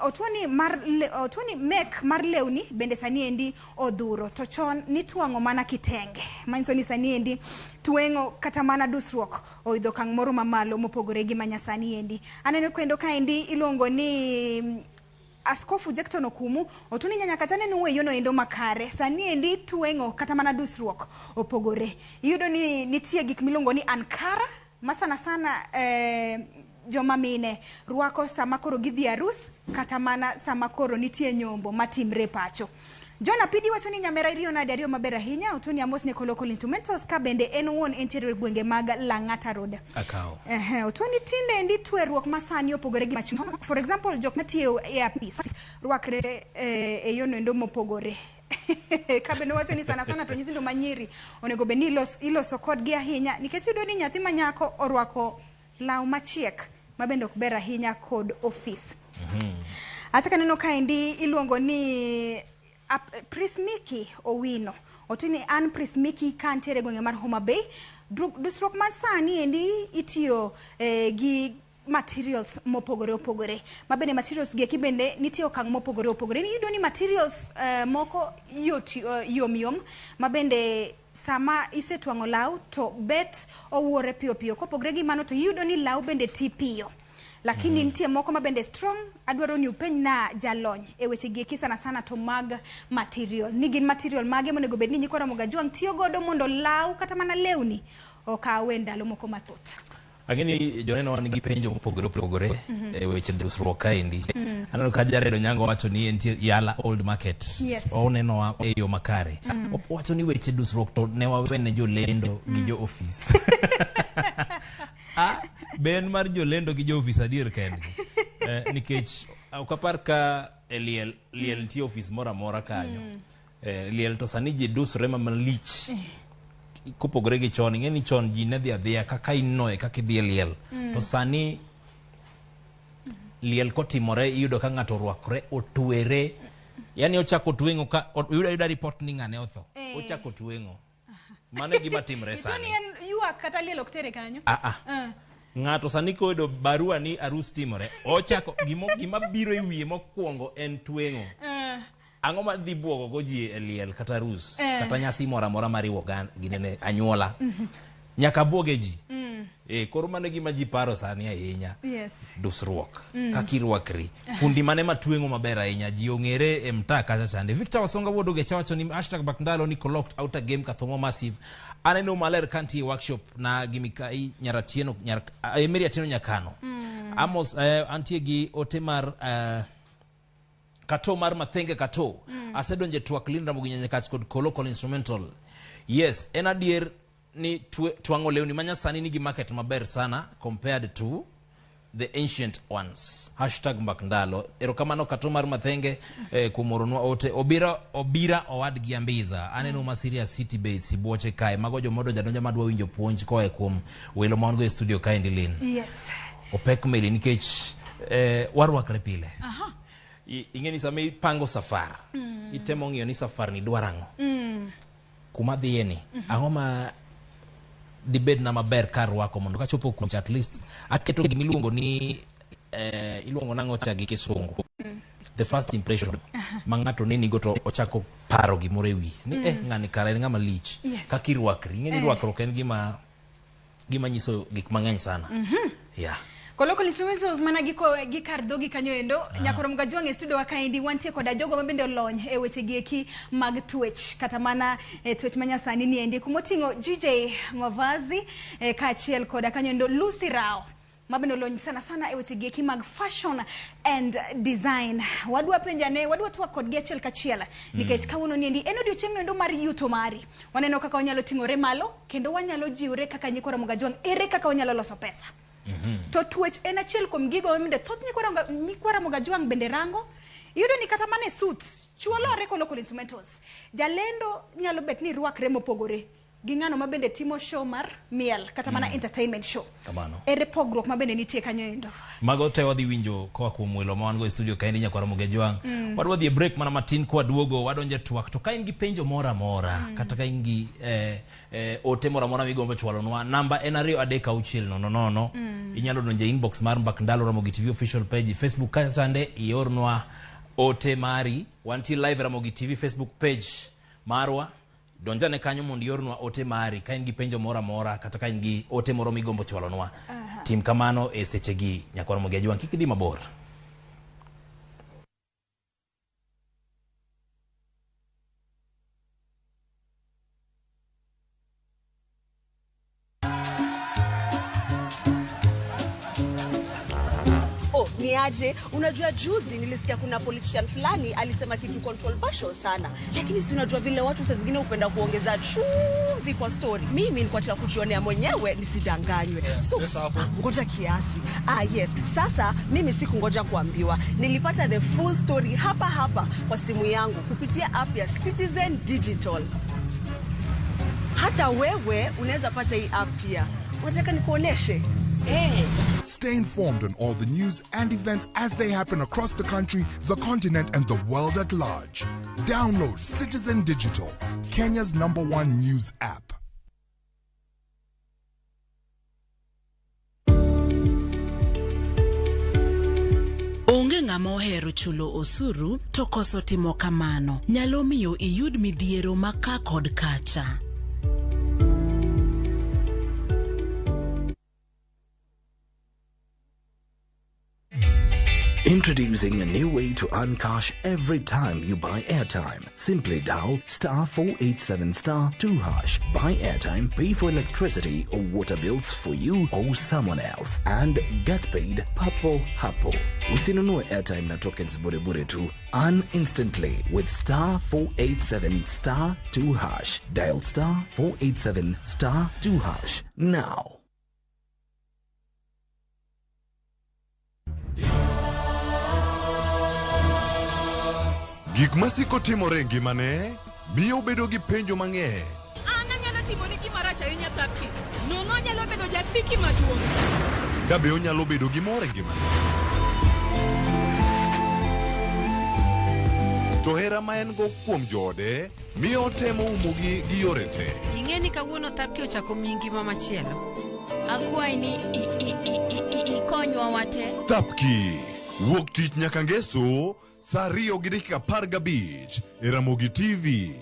otuoni mar otuoni mek mar lewni bende sani endi odhuro to chon nitwang'o mana kitenge manyiso ni sani endi tweng'o kata mana dusruok oidho okang' moro mamalo mopogore gi manyasani endi. Aneno kendo kaendi iluongo ni Askofu Jackton Okumu otuni nyanya kata neno weyono endo makare sani endi tweng'o kata mana dusruok opogore. Iyudo ni nitie gik miluongo ni ankara ma sana sana joma mine rwako sama koro gidhi arus kata mana sama koro nitie nyombo matimre pacho. John Apidi wacho ni nyamera iriyo nade ariyo maber ahinya otuni amos ne local instrumentals ka bende en owuon entiere e gwenge mag Lang'ata Road. Akawo. Otuni tinde endi tweruok masani opogore gi machon. For example, jok matiyo e apis rwakre e yono endo mopogore. Ka bende wacho ni sana sana to nyithindo manyiri onego bed ni iloso kodgi ahinya nikech iyudo ni nyathi manyako orwako law machiek ma bende ok ber ahinya kod ofis. Achako aneno kaendi iluongo ni Prismiki Owino. Otini an Prismiki kantiere e gwenge mar Homa Bay. Dusruok ma sani endi itiyo gi materials mopogore opogore. Ma bende materials gi eki bende nitie okang' mopogore opogore. Iyudo ni materials moko yot yom yom ma bende sama isetwang'o law to bet owuore piyo piyo. Kopogore gi mano to iyudo ni law bende ti piyo. Lakini nitie moko ma bende strong, adwaro ni upenj na jalony e weche gi eki sana sana to mag material. Ni gin material mage monego bed ni nyikwa Ramogi Ajwang' tiyo godo mondo law kata mana lewni okawe ndalo moko mathoth. Ang'e ni joneno wan gi penjo mopogore opogore e weche dusruok kaendi. Aneno ka Jared Onyango wacho ni entie Yala Old Market. Yes. Onenowa e yo makare. Owacho ni weche dusruok to ne wawene jolendo gi jo ofis. Ah, be en mar jolendo gi jo ofis adier kendgi. Nikech ok apar ka e liel, liel nitie ofis moro amora kanyo. Liel to sani ji dusre ma malich. Kopogore gi chon, ing'e ni chon ji ne dhi adhiya kaka in no e kaka idhi e liel. To sani liel kotimore iyudo ka ng'ato orwakore, otwere. Yani ochako tweng'o ka oyudo ayuda report ni ng'ane otho. Ochako tweng'o. Mano e gima timre Icho sani. ni en ywak kata liel ok tere kanyo. Ah, ah. Ng'ato sani koyudo barua ni arus timore, ochako gima biro e wiye mokwongo en tweng'o. Ang'o ma dhi buogo go ji e liel kata arus kata nyasi moro amora mariwo ginene anyuola. Nyaka buoge ji. Koro mano e gima ji paro sani ahinya. Yes. Dusruok. Kaka irwakri. Fundi mane matweng'o maber ahinya. Ji ong'ere e mtaa kacha chande. Victor Wasonga wuod Ogecha wacho ni hashtag Mbak Ndalo ni collect outer game Kathomo Massive. Aneno maler kantie workshop na gi Mikai Nyaratieno, Emery Atieno Nyakano. Amos, antie gi ote mar Kato mar Mathenge Kato. Asedonje twak Lynn Ramogi Nyanyakach kod Kolo Kol Instrumental. Yes, en adier ni twang'o lewni manyasani nigi market maber sana compared to the ancient ones. Hashtag Mbak Ndalo. Erokamano Kato mar Mathenge kuom oronwa ote. Obira owadgi Ambiza. Aneno ma Serious City Base sibuoche kae. Mago jomodonjo adonja madwa winjo puonj koa kuom welo ma wan go e studio kaendi Lynn. Yes. Opek meli nikech warwakre pile. Ing'e ni sama ipango safar, itemo ng'iyo ni safar ni dwaro ang'o. Kuma dhiye ni, ang'o ma dibed na maber karwako mondo kachopo kucha at least aketo gima iluongo ni iluongo nang'o cha gi kisungu. The first impression ma ng'ato neni go to ochako paro gimoro e wiye ni ng'ani kara en ng'ama lich. Yes. Kaka irwakri, ing'e ni rwakruok en gima nyiso gik mang'eny sana. Yeah. Koloko Instrumentals mana gi kar dhogi kanyo endo. Nyakoro Mgajwang' e studio wa kaendi wantie koda jogo ma bende olony e weche gi eki mag twech kata mana twech manyasani ni endi kumoting'o GJ Mavazi kaachiel koda kanyo endo Lucy Rao ma bende olony sana sana e weche gi eki mag fashion and design. Wadwa penjane, wadwa twak kodgi achiel kachiel nikech kawuono ni endi en odiochieng' endo mar yuto mari. Waneno kaka wanyalo ting'ore malo kendo wanyalo jiwre kaka nyikwa Ramogi Ajwang', ere kaka wanyalo loso pesa. To twech en achiel kuom gigo mabende thoth nyikwa Ramogi Ajwang' bende rango. Iyudo ni kata mana e suit, chuo lore koloko instrumentals. Jalendo nyalo bet ni rwakre mopogore gi ng'ano ma bende timo show mar miel kata mana entertainment show. Kamano. Ere pogruok ma bende nitie kanyo endo? Mago te wadhi winjo koa kuom welo ma wan go e studio kaendi nyakwa Ramogi Ajwang'. Wadwa dhi e break mana matin kwaduogo wadonjo e twak. To ka in gi penjo moro amora, kata ka in gi ote moro amora migombo chwalonwa, namba en 2 3 6 0 0. Inyalo donjo e inbox mar Mbak Ndalo Ramogi TV official page e Facebook kacha chande iornwa ote mari. Wantie live Ramogi TV Facebook page marwa. Donjane kanyo mondo iornwa ote mari ka in gi penjo moro amora kata ka in gi ote moro migombo chwalonwa. Tim kamano e sechegi nyakwa Ramogi Ajwang', kik idhi mabor. Oh, ni aje? Unajua juzi nilisikia kuna politician fulani alisema kitu controversial sana. Lakini si unajua vile watu saa zingine hupenda kuongeza chumvi kwa story. Mimi nilikuwa nataka kujionea mwenyewe nisidanganywe. So, ngoja kiasi. Yes. Sasa mimi sikungoja kuambiwa. Nilipata the full story hapa hapa kwa simu yangu kupitia app ya Citizen Digital. Hata wewe unaweza pata hii app pia. Unataka nikuoneshe? Stay informed on all the news and events as they happen across the country, the continent, and the world at large. Download Citizen Digital, Kenya's #1 news app. Onge ng'ama ohero chulo osuru to koso timo kamano nyalo miyo iyud midhiero ma ka kod kacha. Introducing a new way to earn cash every time you buy airtime. Simply dial star 487 star 2 hash. Buy airtime, pay for electricity or water bills for you or someone else, and get paid papo hapo. Usinunue airtime na tokens bure bure tu. Earn instantly with star 487 star 2 hash. Dial star 487 star 2 hash now. Gik masiko timore e ngimane miyo obedo gi penjo mang'eny. An anyalo timoni gima rach ahinya Thapki. Nono anyalo bedo jasiki maduong'. Ka be onyalo bedo gi mor e ngimane. To hera ma en go kuom joode miyo otemo umogi gi yore te. Ing'e ni kawuono Thapki ochako miyi ngima machielo. Akwayi ni ikonywa wate. Thapki wuok tich nyaka ngeso saa 2:15 e Ramogi TV.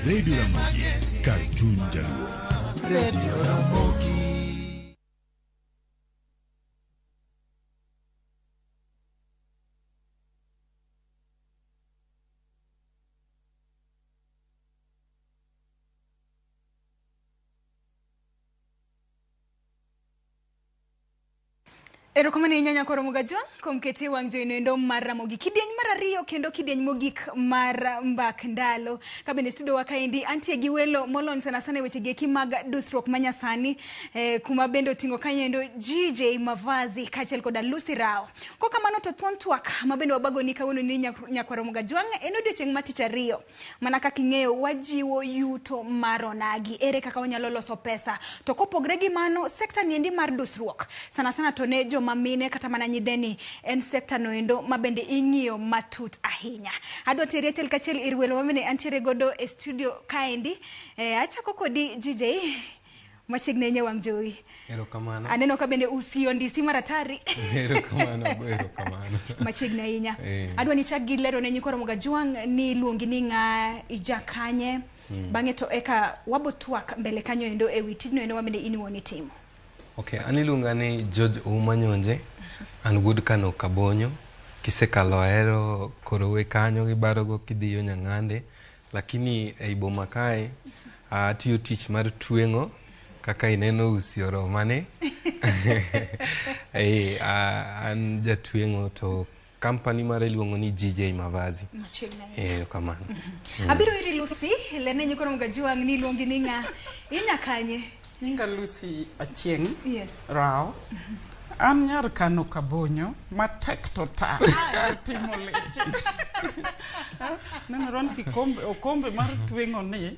Radio Ramogi, Cartoon Jaluo. Radio Ramogi. Erokamano ahinya nyakoro Mugajwa kuom kete wang' jowi noendo mar Ramogi. Kidieny mar ariyo kendo kidieny mogik mar mbak ndalo. Ka bende studio wa kaendi antie gi welo molony sana sana e weche gieki mag dusruok manyasani kuma bende oting'o kanyo GJ Mavazi kaachiel koda Lucy Rao. Kokamano to thuon twak ma bende wabagoni kawuono ni nyakwaro Mugajwang' en odiochieng' ma tich ariyo. Mana kaka ing'eyo wajiwo yuto mar onagi. Ere kaka wanyalo loso pesa. To kopogre gi mano sekta niendi mar dusruok sana sana to ne joma mine kata mana nyideni en sekta noendo ma bende ing'iyo matut ahinya. Adwa teri achiel kachiel ir welo mamine antiere godo e studio kaendi. Achako kodi GJ machiegni ahinya wang' jowi. Erokamano. Aneno ka bende usiyo ndisi maratari. Erokamano, erokamano. Machiegni ahinya. Adwa ni chak gi lero ne nyikwa Ramogi Ajwang' ni iluongi ni ng'a, ija kanye. Bang'e to eka wabo twak mbele kanyo endo e wi tijno endo ma bende in iwuon itimo. Okay, an iluonga ni George Ouma Nyonje, an wuod Kano Kabonyo, kisekalo Ahero korowe kanyo gibarogo kidhiyo Nyang'ande, lakini ei boma kae atiyo tich mar tweng'o kaka ineno usi oromane. An jatweng'o to company mare iluongo ni GJ Mavazi. Machiegni. Kamano. Abiro iri Lucy, lerne nyikwa Ramogi Ajwang' ni iluongi ni ng'a, inya kanye? Nyinga Lucy Achieng'. Yes. Rao. An nyar Kano Kabonyo, matek to ta. Timo leche. Nenore ni kikombe, okombe mar tweng'o ni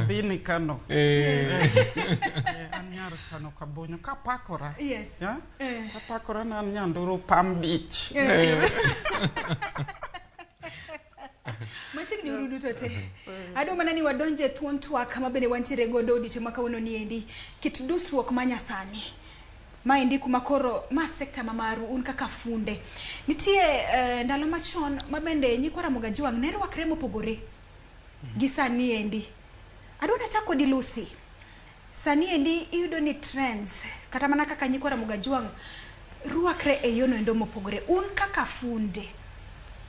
dhi ni Kano. An nyar Kano Kabonyo, kapakora. Yes. Kapakora na an Nyandoro Palm Beach. Machiegni uru duto te. Adwa mana ni wadonje thuon twak ma bende wantiere godo odiochieng' ma kawuono ni endi. Kit dusruok ma nyasani. Maendi kuma koro ma sekta ma maru un kaka funde. Nitie ndalo machon ma bende nyikwa Ramogi Ajwang' ne rwakre mopogore gi sani endi. Adwa nachak kodi Lucy. Sani endi iyudo ni trends kata mana kaka nyikwa Ramogi Ajwang' rwakre e yono endo mopogore. Un kaka funde,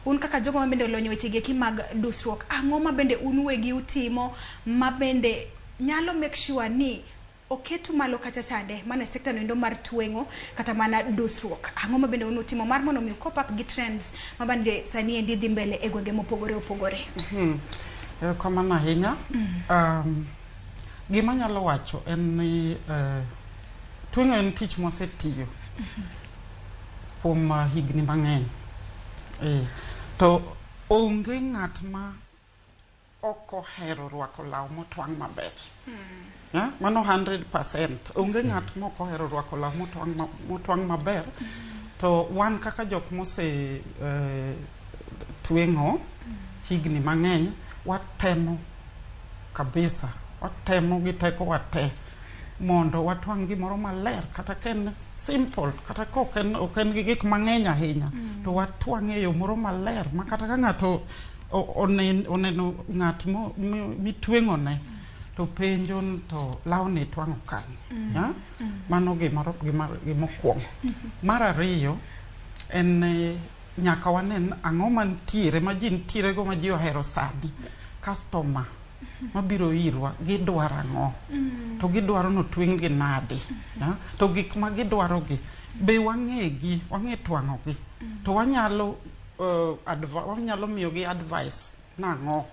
un kaka jogo ma bende olony e weche gieki mag dusruok, ang'o ma bende un uwegi utimo ma bende nyalo make sure ni oketu malo kacha chande mano e sekta noendo mar tweng'o kata mana dusruok? Ang'o ma bende un utimo mar mondo mi cope up gi trends ma bende sani endi dhi mbele e gwenge mopogore opogore? Erokamano ahinya. Gima anyalo wacho en ni tweng'o en tich mwasetiyo Kuom higni mang'eny. To onge ng'at ma ok ohero rwako law motwang' maber. Mano 100%. Onge ng'at ma ok ohero rwako law motwang' maber. To wan kaka jok mose tweng'o higni mang'eny, watemo kabisa, watemo gi teko wa te mondo watwang' gimoro maler, kata ka en simple, kata ka ok en gi gik mang'eny ahinya, to watwang'e e yo moro maler ma kata ka ng'ato oneno ng'at mitweng'one to penjo to lawni itwang'o kanye. Mano gimoro gimokwongo. Mar ariyo en nyaka wanen ang'o mantiere ma ji nitiere go ma ji ohero sani. Customer mabiro irwa gidwaro ang'o? To gidwaro notweng' gi nade? To gik ma gidwaro gi be wang'e gi, wang'e twang'o gi. To wanyalo wanyalo miyo gi advice nang'o?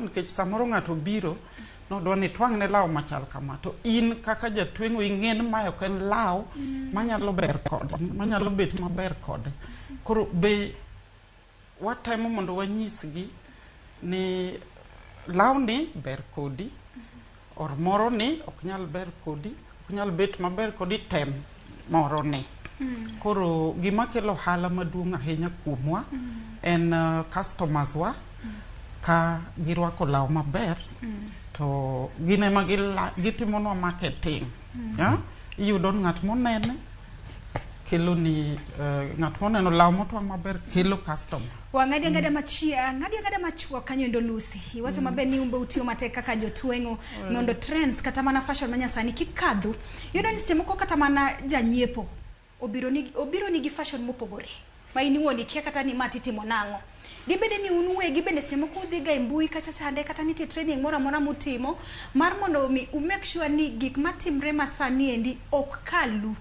Nikech samoro ng'ato biro nodwa ni twang'ne law machal kama, to in kaka jatweng'o ing'e ni mae ok en law manyalo ber kode, manyalo bet maber kode. Koro be watemo mondo wanyisgi ni lawni ber kodi or moro ni ok nyal ber kodi, ok nyal bet maber kodi, tem moro ni. Koro gima kelo ohala maduong' ahinya kuomwa en customers wa ka girwako law maber to gin ema gitimonwa marketing. Iyudo ni ng'at monene kelo ni ng'at moneno law motwang' maber kelo customer. Wang'adi ang'ada machia, ng'adi ang'ada machuok kanyo endo Lucy. Iwacho maber ni umbe utiyo matek kaka jotweng'o mondo trends kata mana fashion manyasani kik kadhu. Iyudo ni seche moko kata mana janyiepo obiro ni gi fashion mopogore. Ma in iwuon ikia kata ni ma titimo nang'o. Dibede ni un uwegi bende seche moko udhi ga e mbui kacha chande kata nitie training moro amora mutimo mar mondo mi u make sure ni gik matimre masani endi ok kalu.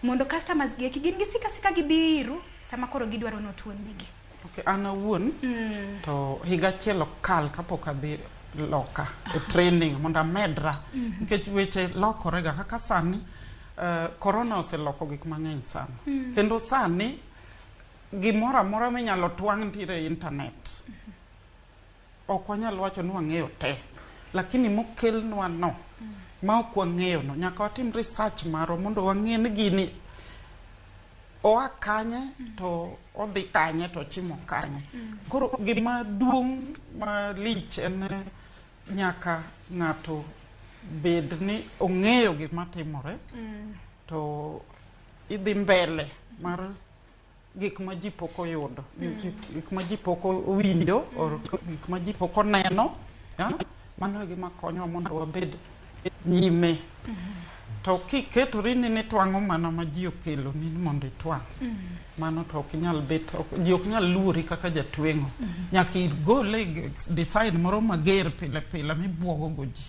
Mondo customers gi eki gin gisika sika gibiru sama koro gidwaro notweng'negi. Okay, an awuon to higa achiel ok kal kapok adhi loka e training mondo amedra nikech weche lokore ga kaka sani corona oseloko gik mang'eny sana. Kendo sani gimoro amora minyalo twang' nitiere e internet. Ok wanyal wacho ni wang'eyo te, lakini mokelnwa no ma ok wang'eyo no nyaka watim research marwa mondo wang'e ni gini oa kanye to odhi kanye to ochimo kanye. Koro gima duong' malich en nyaka ng'ato bed ni ong'eyo gima timore to idhi mbele mar gik ma ji pok oyudo, gik ma ji pok owinjo or gik ma ji pok oneno. Mano e gima konyowa mondo wabed nyime. To kiketori ni nitwang'o mana ma ji okelo ni mondo itwang', mano to ok inyal bet, ji ok nyal luori kaka jatweng'o. Nyaka igole design moro mager pile pile mibuogo go ji.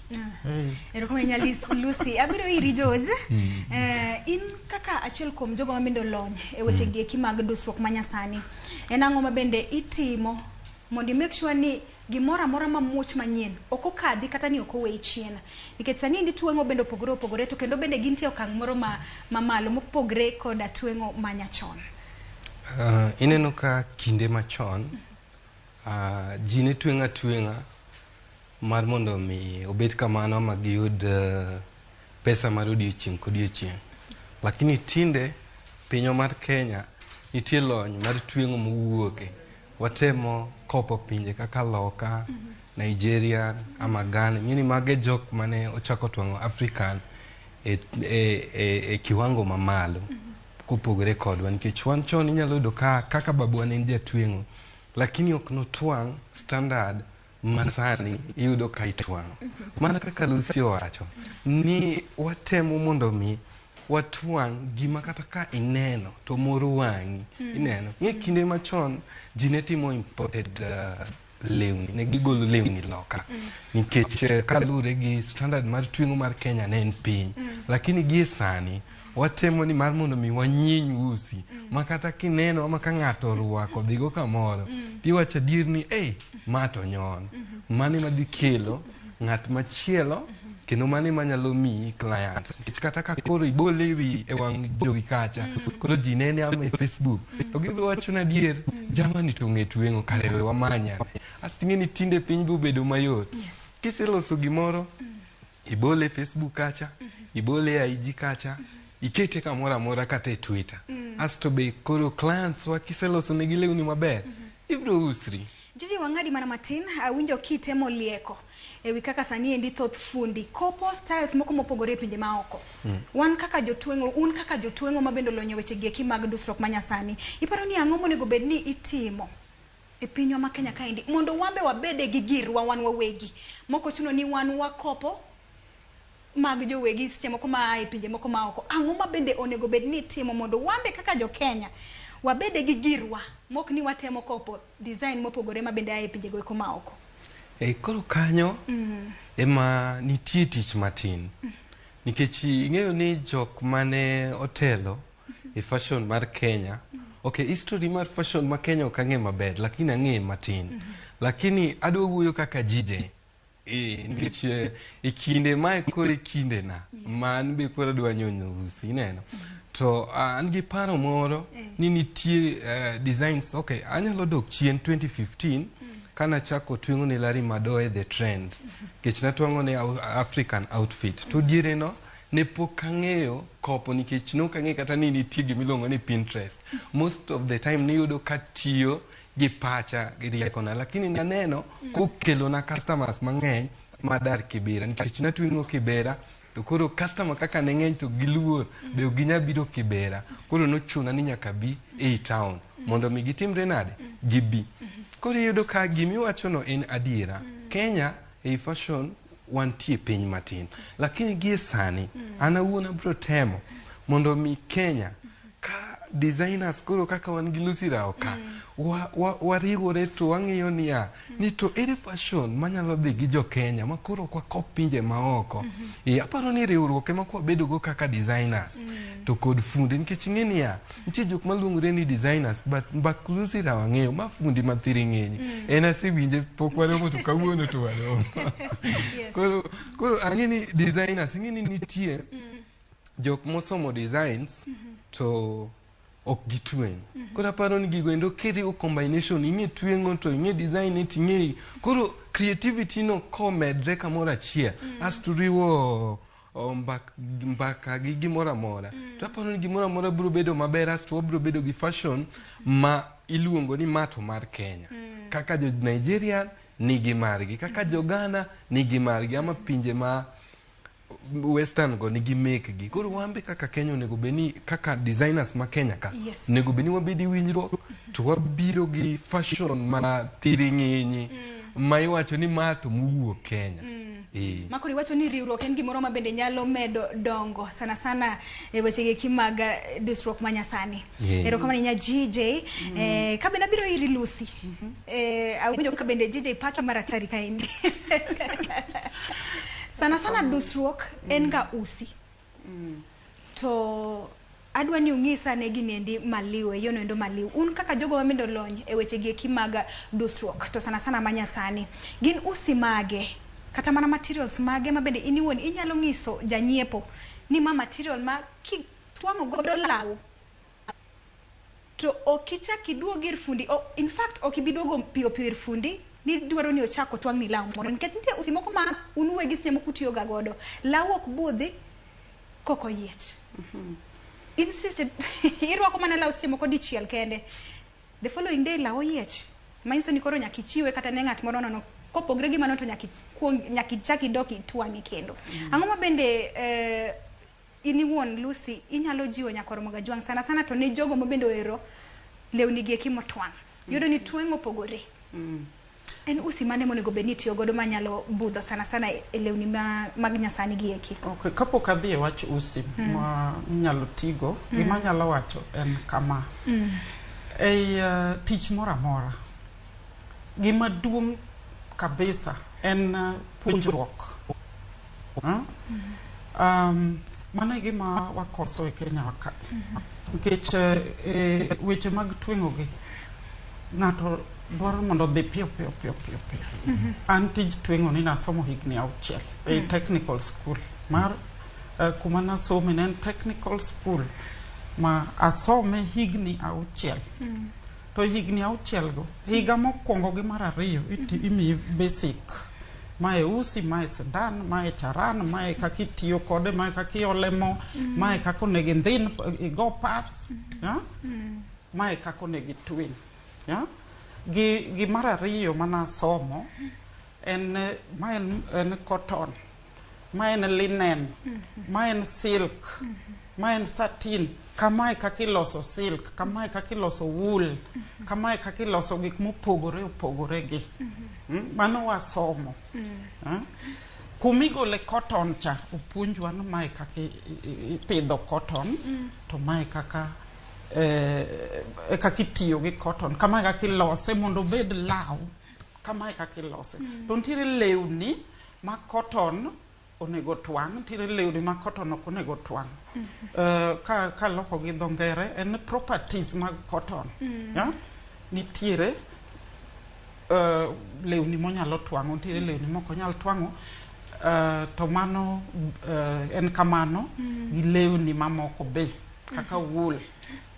Erokamano ahinya Lucy. Abiro iri George. In kaka achiel kuom jogo ma bende olony e weche gi eki mag dusruok manyasani. En ang'o ma bende itimo mondo i make sure ni gimoro amora mamuoch manyien ok okadhi kata ni ok oweyi chien? Nikech sani endi tweng'o bende opogore opogore to kendo bende gintie okang' moro ma mamalo mopogre koda tweng'o manyachon. Ineno ka kinde machon ji ne tweng'o atweng'a mar mondo mi obed kamano ma giyud pesa mar odiochieng' kodiochieng'. Lakini tinde pinywa mar Kenya nitie lony mar tweng'o mowuoke. Watemo kopo pinje kaka loka, Nigeria ama Ghana. Ing'eni mago e jok mane ochako twang'o African e kiwango mamalo kopogore kodwa nikech wan chon inyalo yudo ka kaka babwa ne en jatweng'o lakini ok notwang' standard masani iyudo ka itwang'o. Mana kaka Lucy owacho ni watemo mondo mi watwang' gima kata ka ineno to moro wang'i. Ineno ng'e kinde machon ji ne timo imported lewni, ne gigolo lewni loka nikech kaluwore gi standard mar tweng'o mar Kenya ne en piny. Lakini gie sani watemo ni mar mondo mi wanyiny usi ma kata kineno ama ka ng'ato orwako dhigo kamoro tiwacho adier ni ei ma to nyon. Mano ema dhi kelo ng'at machielo Kendo mano ema nyalo miyi client. Nikech kata ka koro ibole ewi e wang' jowi kacha, koro ji nene ama e Facebook, to gibiro wacho ni adier, jamani to ong'e tweng'o, kare we wamany ane. Asto ing'e ni tinde piny be obedo mayot. Kiseloso gimoro, ibole e Facebook kacha, ibole e IG kacha, ikete kamoro amora kata e Twitter. Asto be koro clients wa kiseloso negi lewni maber, ibiro usri. Jiji wang'adi mana matin, awinjo kitemo lieko ewi kaka sani endi thoth fundi kopo styles moko mopogore e pinje maoko. Wan kaka jotweng'o, un kaka jotweng'o ma bende olony e weche gieki mag dusruok manyasani, iparo ni ang'o monego bed ni itimo e pinywa ma Kenya kaendi mondo wan be wabede gi girwa wan wawegi mok ochuno ni wan wakopo mag jowegi seche moko maa e pinje moko maoko. Ang'o ma bende onego bed ni itimo mondo wan be kaka jo Kenya wabede gi girwa mok ni watemo kopo design mopogore ma bende ae pinje go eko maoko? E, koro kanyo ema nitie tich matin. Nikech ing'eyo ni jok mane otelo e fashion mar Kenya, okay, history mar fashion ma Kenya ok ang'e maber, lakini ang'e matin. Lakini adwa wuoyo kaka GJ. E, nikech e kinde mae koro e kindena ma an be koro adwa nyonyo usi ineno to an gi paro moro ni nitie designs okay anyalo dok chien 2015 kanachako tweng'o ne Larry Madoe the trend nikech natwang'o ne African outfit to diere no ne pok ang'eyo kopo nikech nok ang'eyo kata ni nitie gimiluongo ni Pinterest most of the time niyudo katiyo gi pacha gi riekona lakini naneno kokelona customers mang'eny madar Kibera nikech natweng'o Kibera to koro customer kaka ne ng'eny to giluor be ok ginya biro Kibera koro nochuna ni nyaka bi ei town mondo mi gitimre nade gibi koro iyudo ka gimiwachono en adiera Kenya ei fashion wantie piny matin lakini gie sani an awuon abiro temo mondo mi Kenya ka designers koro kaka wan gi Lucy Rao ka wariwore to wang'iyo niya ni to ere fashion manyalo dhi gi jo Kenya ma koro ok wakop pinje maoko. E, aparo ni riwruok ema kwabedo go kaka designers to kod funde nikech ing'e niya nitie jok maluongore ni designers but mbak Lucy Rao ang'eyo ma fundi ma thiring'inyi en asewinje pok waromo to kawuono to waromo. Koro ang'e ni designers ing'e ni nitie jok mosomo designs to ok gitweng'. Koro aparo ni gigo endo kiriwo combination ing'e tweng'o to ing'e design to ing'e koro creativity no komedre kamoro achiel asto riwo mbaka gi gimoro amora to aparo ni gimoro amora biro bedo maber asto wabiro bedo gi fashion ma iluongo ni ma to mar Kenya kaka jo Nigeria nigi margi kaka jo Ghana nigi margi ama pinje ma western go nigi mekgi koro wan be kaka Kenya onego bed ni kaka designers ma Kenya ka onego bed ni wabed gi winjruok to wabiro gi fashion ma thiring'inyi ma iwacho ni ma to mowuok Kenya. Makoro iwacho ni riwruok en gimoro ma bende nyalo medo dongo sana sana e weche gi mag dusruok ma nyasani. Erokamano ahinya GJ. Ka bende abiro iri Lucy. Awinjo ka bende GJ paki mar atari kaendi. Sana sana dusruok en ga usi. To adwa ni ung'isa ne gini endi maliw e yono endo maliw. Un kaka jogo ma bende olony e weche gi eki mag dusruok to sana sana manyasani. Gin usi mage kata mana materials mage ma bende in iwuon inyalo ng'iso janyiepo ni ma material ma kitwang'o godo law to ok ichak iduog ir fundi. In fact ok ibi duogo piyo piyo ir fundi ni dwaro ni ochak otwang'ni law moro nikech nitie usi moko ma un uwegi seche moko utiyo ga godo. Law ok budhi kok oyiech. In seche irwako mana law seche moko dichiel kende. The following day law oyiech. Manyiso ni koro nyaka ichiwe kata ne ng'at moro nono. Kopogre gi mano to nyaka ichak idok itwang'e kendo. Ang'o ma bende in iwuon Lucy inyalo jiwo nyakwar Ramogi Ajwang' sana sana to ne jogo ma bende ohero lewni gi eki motwang'. Iyudo ni tweng'o opogore. En usi mane monego bed ni itiyo godo manyalo budho sana sana e lewni mag nyasani gi eki? Okay, kapok adhi e wach usi ma inyalo tigo, gima anyalo wacho en kama. Ei tich moro amora, gima duong' kabisa en puonjruok. Mano e gima wakoso e Kenya ka. Nikech weche mag tweng'o gi, Ng'ato dwaro mondo odhi piyo piyo piyo piyo piyo. An tij tweng'o ni nasomo higni 6 e technical school mar kuma nasome ne en technical school ma asome higni 6. To higni 6 go, higa mokwongo gi mar ariyo imiyi basic. Mae usi, mae sindan, mae charan, mae kaka itiyo kode, mae kaka iole mo, mae kaka onego indhin, igo pas, mae kaka onego itweng'. Gi mar ariyo manasomo en ma en cotton, ma en linen, ma en silk, ma en satin. Kamae kaka iloso silk, kamae kaka iloso wool, kamae kaka iloso gik mopogore opogore gi. Mano wasomo. Kumigole cotton cha, opuonjwa ni mae kaka ipidho cotton, to mae kaka kaka itiyo gi cotton, kamae kaka ilose mondo obed law, kamae kaka ilose. To nitiere lewni ma cotton onego twang', nitiere lewni ma cotton ok onego twang'. Ka loko gi dho ngere en properties mag cotton. Nitiere lewni monyalo twang'o, nitiere lewni mok onyal twang'o. To mano en kamano gi lewni mamoko be kaka wool,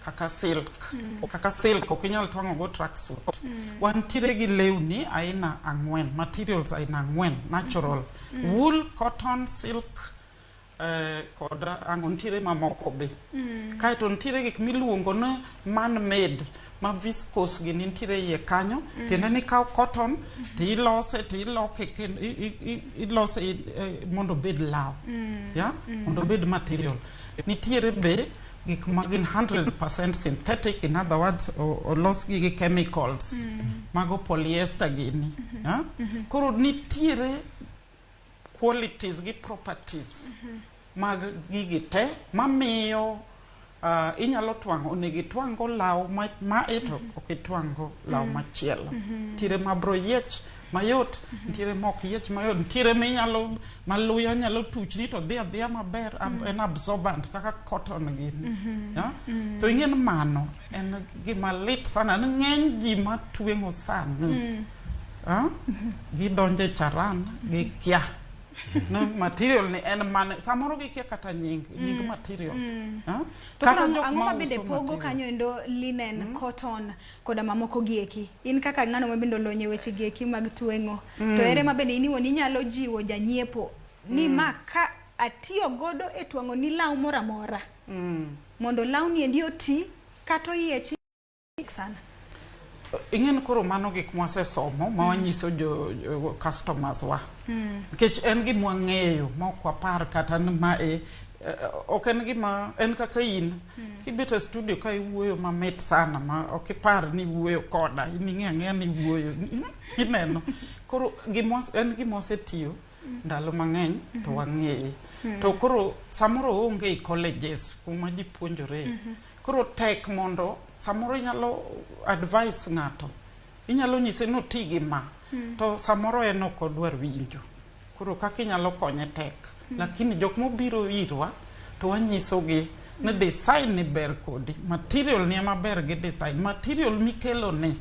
kaka silk. Kaka silk ok inyal twang'o go tracksuit. Wantiere gi lewni aina 4, materials aina 4, natural. Wool, cotton, silk, kod ang'o nitiere mamoko be. Kaeto nitiere gik miluongo ni man-made, ma viscose gi nitiere iye kanyo. Tiende ni ikawo cotton tilose tiloke kendo ilose mondo obed law. Mondo obed material. Nitiere be gik ma gin 100% synthetic, in other words, olos gi gi chemicals. Mago polyester gini. Koro nitiere qualities gi properties mag gigi te mamiyo inyalo twang'o, onego itwang'go law mae to ok itwang'go law machielo. Nitiere ma bro yiech mayot, nitiere ma ok yiech mayot, nitiere minyalo ma luya nyalo tuchni to dhi adhiya maber, en absorbent kaka cotton gini. To ing'e ni mano en gima lit sana ni ng'eny ji matweng'o sani. Gidonjo e charan gikia no material ni en mane, samoro gikia kata nying material. To Kata jok ang'o ma ma bende uso pogo material. kanyo endo linen, cotton koda mamoko gieki? In kaka ng'ano ma bende olony e weche gieki mag tweng'o, to ere ma bende in iwuon inyalo jiwo janyiepo ni ma ka atiyo godo e twang'o ni law moro amora mondo lawni endi oti kata oyiechi sana. Ing'e ni koro mano gik mwasesomo ma wanyiso jo customers wa. Nikech en gima wang'eyo ma ok wapar kata ni mae ok en gima en kaka in kibet e studio ka iwuoyo mamit sana ma ok ipar ni iwuoyo koda, in ing'e ang'eya ni iwuoyo ineno. Koro en gima wasetiyo ndalo mang'eny to wang'eye. To koro samoro oonge e colleges kuma ji puonjore. Koro tek mondo samoro inyalo advise ng'ato, inyalo nyise ni oti gi ma, to samoro en ok odwar winjo. Koro kaka inyalo konye tek. Lakini jok mobiro irwa to wanyisogi ni design ni ber kodi, material ni ema ber gi design, material mikelo ni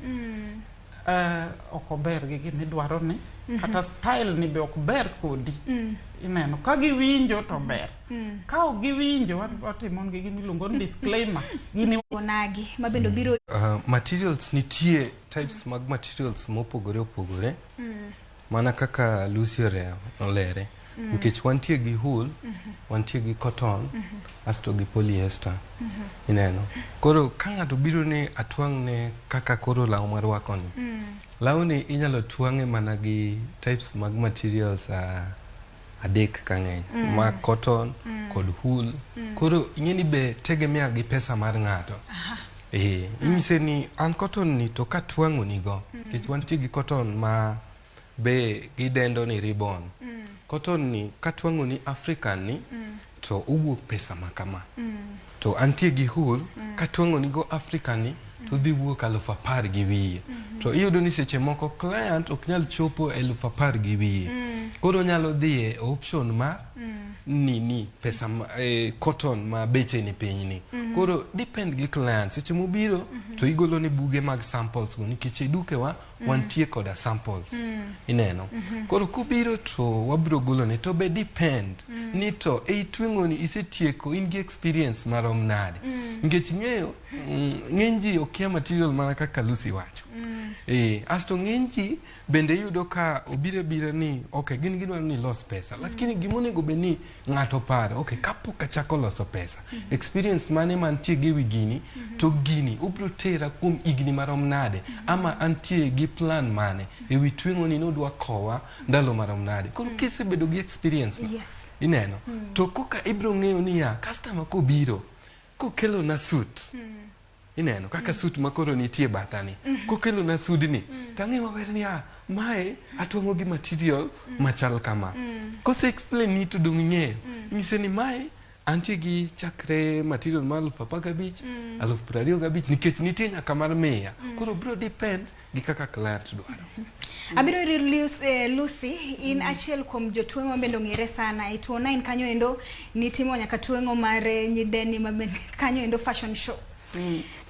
ok ober gi gimidwaro ni, kata style ni be ok ber kodi. Ineno, ka giwinjo to ber. Ka ok giwinjo, watimo negi gima iluongo ni disclaimer. Gini Onagi ma bende obiro Materials nitie types mag materials mopogore opogore. Mana kaka Lucy olere. Nikech wantie gi wool, wantie gi cotton, asto gi polyester. Ineno. Koro ka ng'ato biro ni atwang'ne kaka koro law marwako ni. Lawni inyalo twang'e mana gi types mag materials 3 ka ng'eny. Ma cotton kod wool. Koro ing'e ni be tegemea gi pesa mar ng'ato. Inyise ni an cotton ni to katwang'o ni go. Nikech wantie gi cotton ma be gidendo ni ribbon. Cotton ni katwang'o ni African ni to owuok pesa ma kama. To antie gi wool katwang'o ni go African ni to dhi wuok 10,000 200. To iyudo ni seche moko client ok nyal chopo 10,200. Koro onyalo dhi e option ma nini pesa ma, cotton ma beche ni piny ni. Koro depend gi client seche mobiro to igolo ne buge mag samples go nikech e dukewa wantie koda samples ineno. Koro kobiro to wabiro golone to be depend ni to ei tweng'o ni isetieko in gi experience marom nade. Nikech ing'eyo ng'eny ji okia material mana kaka Lucy wacho. Asto ng'eny ji bende iyudo ka obiro abira ni okay gin gidwaro ni ilos pesa lakini gimonego bed ni ng'ato paro okay kapok achako loso pesa experience mane mantie gi ewi gini to gini obiro tera kuom higni marom nade ama antie gi plan mane ewi tweng'o ni nodwa kowa ndalo marom nade koro kisebedo gi experience no ineno to koka ibiro ng'eyo niya customer kobiro kokelo na suit ineno kaka suit makoro nitie bathani kokelo na sudni tang'eyo maber ni ah mae atwang'o gi material machal kama kose explain ni to dong' ing'eyo inyise ni mae antie gi chakre material mar 15,000 25,000 nikech nitie nyaka mar 100 koro biro depend gi kaka client dwaro. Abiro iri Lucy, in achiel kuom jotweng'o ma bende ong'ere sana e 209 kanyo endo nitimo nyaka tweng'o mar nyideni ma bende kanyo endo fashion show.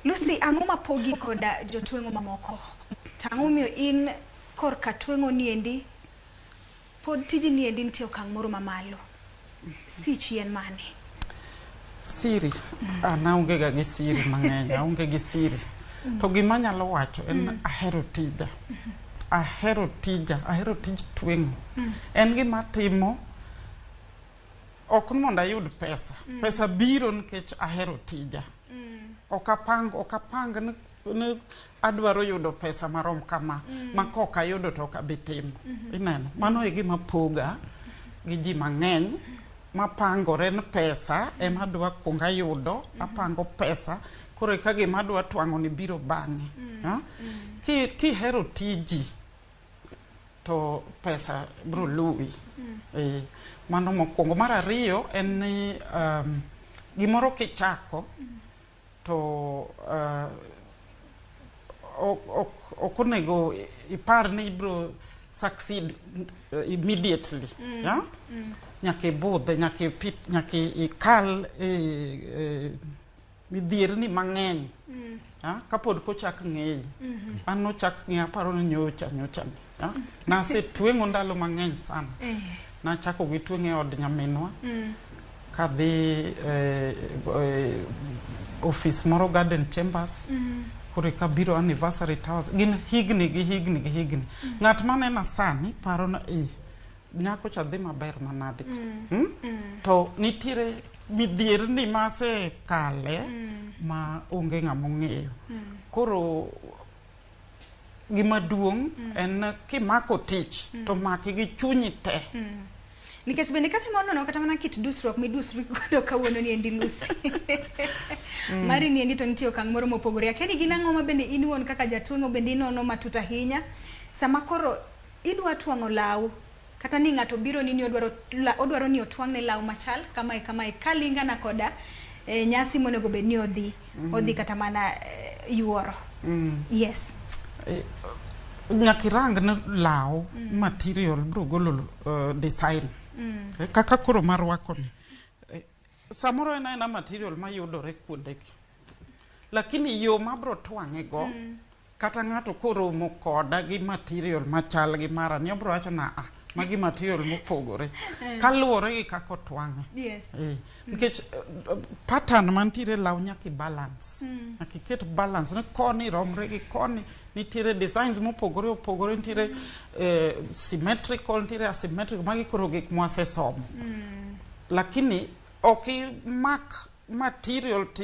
Lucy, ang'o mapogi koda jotweng'o mamoko? To ang'o momiyo in korka tweng'o niendi pod tiji niendi nitie okang' moro mamalo? Sichi en mane? Siri, an aonge ga gi siri mang'eny, aonge gi siri. To gima anyalo wacho en ahero tija. Ahero tija, ahero tij tweng'o. En gima atimo ok ni mondo ayud pesa. Pesa biro nikech ahero tija. Ok apang ni adwaro yudo pesa marom kama, ma kok ayudo to ok abi timo. Ineno, mano e gima poga gi ji mang'eny mapangore ni pesa ema adwa kuong ayudo, apango pesa, koro eka gima adwa twang'o ni biro bang'e. Kihero tiji to pesa biro luwi. Mano mokwongo. Mar ariyo en ni gimoro kichako to ok onego ipar ni ibiro succeed immediately. Nyaka ibudhe, nyaka ikal midhierni mang'eny kapod kochak ng'eyi. An nochak ng'eya aparo ni nyocha ni. Nasetweng'o ndalo mang'eny sana. Nachako gi tweng'o e od nyaminwa. Kadhi office moro Garden Chambers. Koro eka biro Anniversary Towers. Gin higni gi higni gi higni. Ng'at manena sani paro ni nyako cha dhi maber manade cha. To nitiere midhierni masekale ma onge ng'ama ong'eyo. Koro gima duong' en kimako tich to maki gi chunyi te. Nikech bende kata manono kata mana kit dusruok midusri godo kawuono ni endi Lucy. Mari ni endi to nitie okang' moro mopogore. Akia ni gin ang'o ma bende in iwuon kaka jatweng'o bende inono matut ahinya sama koro idwa twang'o law kata ni ng'ato biro ni odwaro ni otwang'ne law machal kamae kamae kalingana koda nyasi monego bed ni odhi odhi kata mana yuoro. Yes. Nyaka irang ni law material biro golo design. Kaka koro marwako ni. Samoro en aena material mayudore kuondegi. Lakini yo mabro twang'e go kata ng'ato koromo koda gi material machal gi mara ni obro wacho na magi material mopogore kaluwore gi kaka otwang'e. Yes. Nikech pattern mantiere law nyaka i balance. Nyaka iket balance ni koni romre gi koni nitiere designs mopogore opogore nitiere symmetrical nitiere asymmetrical magi koro gik mwasesomo. Lakini ok imak material to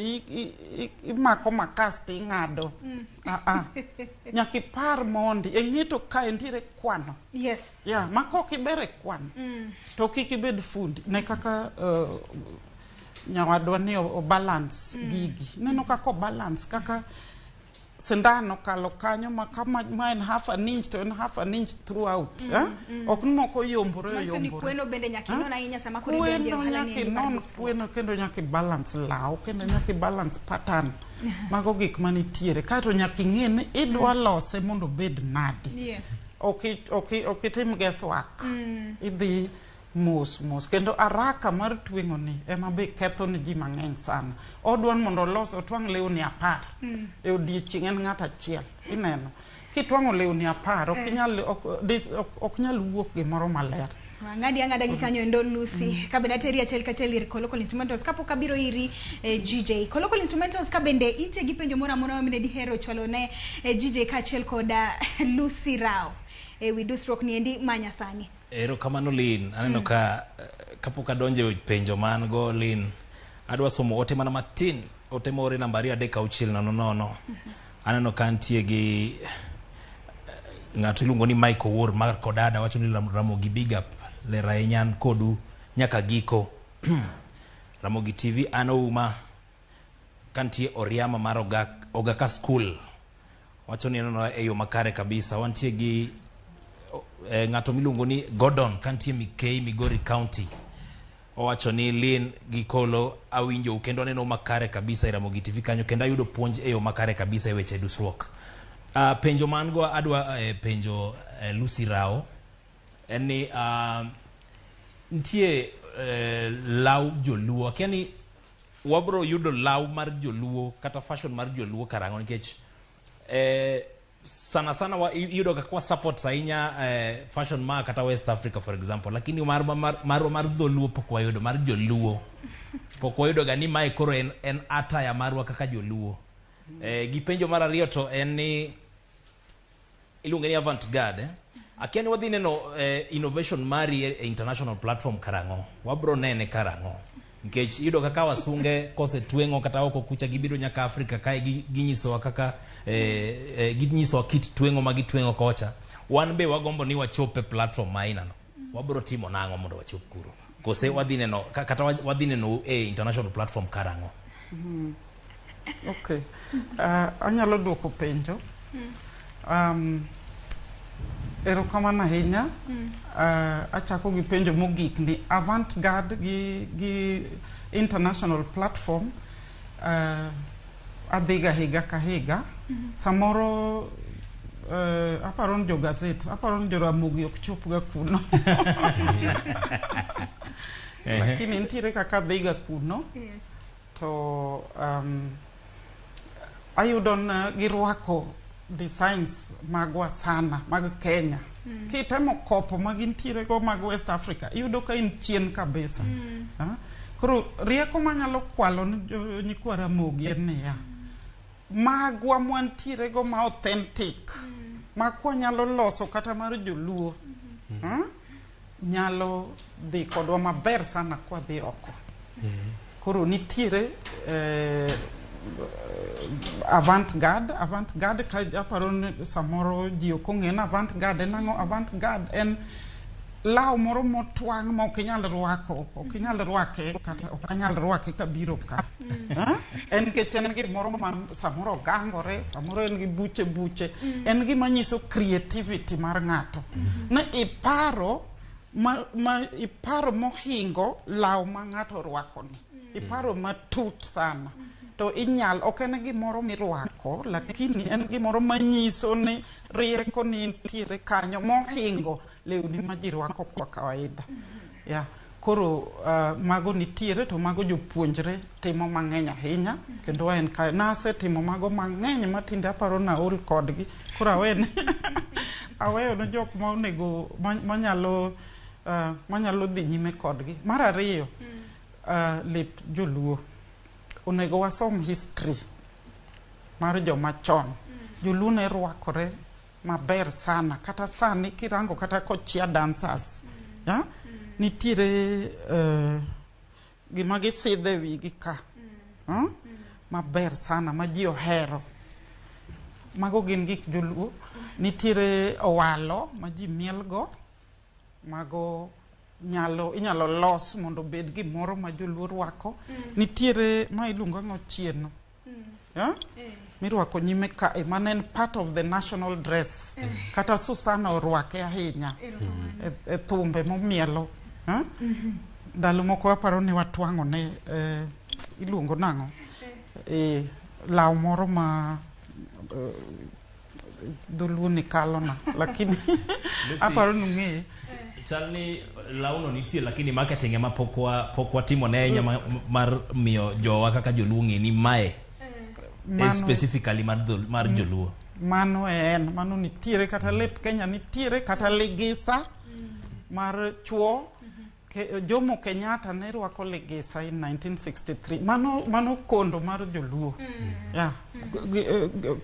imako makas to ing'ado. Nyaka ipar mondi e ng'eto kae nitiere kwano. Yes. Yeah, ma kok iber e kwano to kik ibed fundi. Ne kaka nyawadwa ni o balance gigi. Ineno kaka o balance kaka sindan okalo kanyo ma kama ma en half an inch to en half an inch throughout. Ok ni moko oyombore Manyiso ni oyombore. kweno bende nyaka inon ahinya sama koro idonjo e Kweno ohala nyaka ni endi mar inon dusruok. kweno kendo nyaka i balance law kendo nyaka i balance pattern. Mago gik manitiere. Kaeto nyaka ing'e ni idwa lose mondo obed nade. Yes. Ok itim guesswork. Idhi Mos mos kendo araka mar tweng'o ni ema be ketho ni ji mang'eny sana. Odwa ni mondo olos otwang' lewni 10 e odiechieng' en ng'ato achiel. Ineno? Kitwang'o lewni 10 ok inyal ok nyal wuok gimoro maler. Ng'adi ang'ada gi kanyo endo Lucy. Ka bende ateri achiel kachiel ir Kolocal Instrumentals kapok abiro iri GJ. Kolocal Instrumentals ka bende intie gi penjo moro amora ma dihero chwalo ne GJ kaachiel koda Lucy Rao e wi dusruok ni endi ma nyasani. Erokamano Lin, aneno ka kapok adonjo e penjo ma an go Lin, adwa somo ote mana matin, ote moor e namba 2 3 6 0 0. Aneno ka nitie gi ng'ato iluongo ni Mike Owuor mar Kodada wacho ni Ramogi big up, ler ahinya an kodu nyaka giko. Ramogi TV an Ouma kantie Oriama mar Ogaka School. Wacho ni aneno e yo makare kabisa. Wantie gi ng'ato miluongo ni Gordon kantie Mikei Migori County. Owacho ni Lin gi Kolo awinjo kendo aneno makare kabisa e Ramogi TV kanyo kendo ayudo puonj e yo makare kabisa e weche dusruok. Penjo man go adwa penjo Lucy Rao en ni nitie law joluo, akia ni wabro yudo law mar joluo kata fashion mar joluo karang'o nikech sana sana iyudo ka kwa support ahinya fashion ma kata West Africa for example, lakini mar dholuo pok wayudo, mar joluo pok wayudo ga ni mae koro en attire marwa kaka joluo. Gi penjo mar ariyo to en ni iluonge ni avant-garde. Akia ni wadhi neno innovation mari e international platform karang'o, wabro nene karang'o nikech iyudo kaka wasunge kosetweng'o kata oko kucha gibiro nyaka Afrika kae ginyisowa kaka ginyisowa kit tweng'o ma gitweng'o kocha. Wan be wagombo ni wachop e platform ma ainano. Wabro timo nang'o mondo wachop kuro? Kose wadhi neno kata wadhi neno e international platform karang'o? Okay. Anyalo duoko penjo. Erokamano ahinya. Achako gi penjo mogik ni avant-garde gi international platform adhiga higa ka higa. Samoro aparo ni jo gazet, aparo ni jo Ramogi ok chopga kuno. Lakini nitiere kaka adhiga kuno. To ayudo ni girwako designs magwa sana mag Kenya. Kitemo kopo ma gintiere go mag West Africa, iyudo ka in chien kabisa. Koro rieko manyalo kwalo ni nyikwa Ramogi en niya, magwa mwantiere go ma authentic, ma kwanyalo loso kata mar joluo, nyalo dhi kodwa maber sana kwadhi oko. Koro nitiere avant-garde ka aparo ni samoro ji ok ong'e ni avant-garde en ang'o. Avant-garde en law moro motwang' ma ok inyal rwako, ok inyal rwake kata ok anyal rwake kabiro ka. En nikech en gimoro ma samoro ogangore, samoro en gi buche buche, en gima nyiso creativity mar ng'ato. Ne iparo ma iparo mohingo law ma ng'ato orwako ni. Iparo matut sana. To inyal, ok en gimoro mirwako, lakini en gimoro manyiso ni rieko ni nitiere kanyo mohingo lewni ma ji rwako kwa kawaida. Yeah. Koro mago nitiere to mago jopuonjre timo mang'eny ahinya kendo en ka nasetimo mago mang'eny matinde aparo naol kodgi. Koro aweyo ne jok ma onego manyalo dhi nyime kodgi. Mar ariyo, lep joluo. Onego wasom history mar joma chon. Joluo ne rwakore maber sana. Kata sani kirango kata kochia dancers. Ya? Nitiere gima gisidhe wigi ka. Maber sana ma ji ohero. Mago gin gik joluo. Nitiere owalo ma ji mielgo. Mago inyalo los mondo obed gimoro ma joluo rwako. Nitiere ma iluongo ang'o chieno. Mirwako nyime ka e mano en part of the national dress. Kata Susana orwake ahinya e thumbe momielo. Ndalo moko aparo ni watwang'o ne iluongo nang'o? Law moro ma dholuo ni kalona, lakini aparo ni ung'eye. Chal ni lawno nitie lakini marketing ema pok wa pok watimo ne ahinya mar miyo jowa kaka joluo ng'e ni mae specifically mar mar joluo. Mano en, mano nitiere kata lep Kenya nitiere kata ligisa mar chuo. Jomo Kenyatta ne rwako ligisa in 1963. Mano kondo mar joluo. Yeah.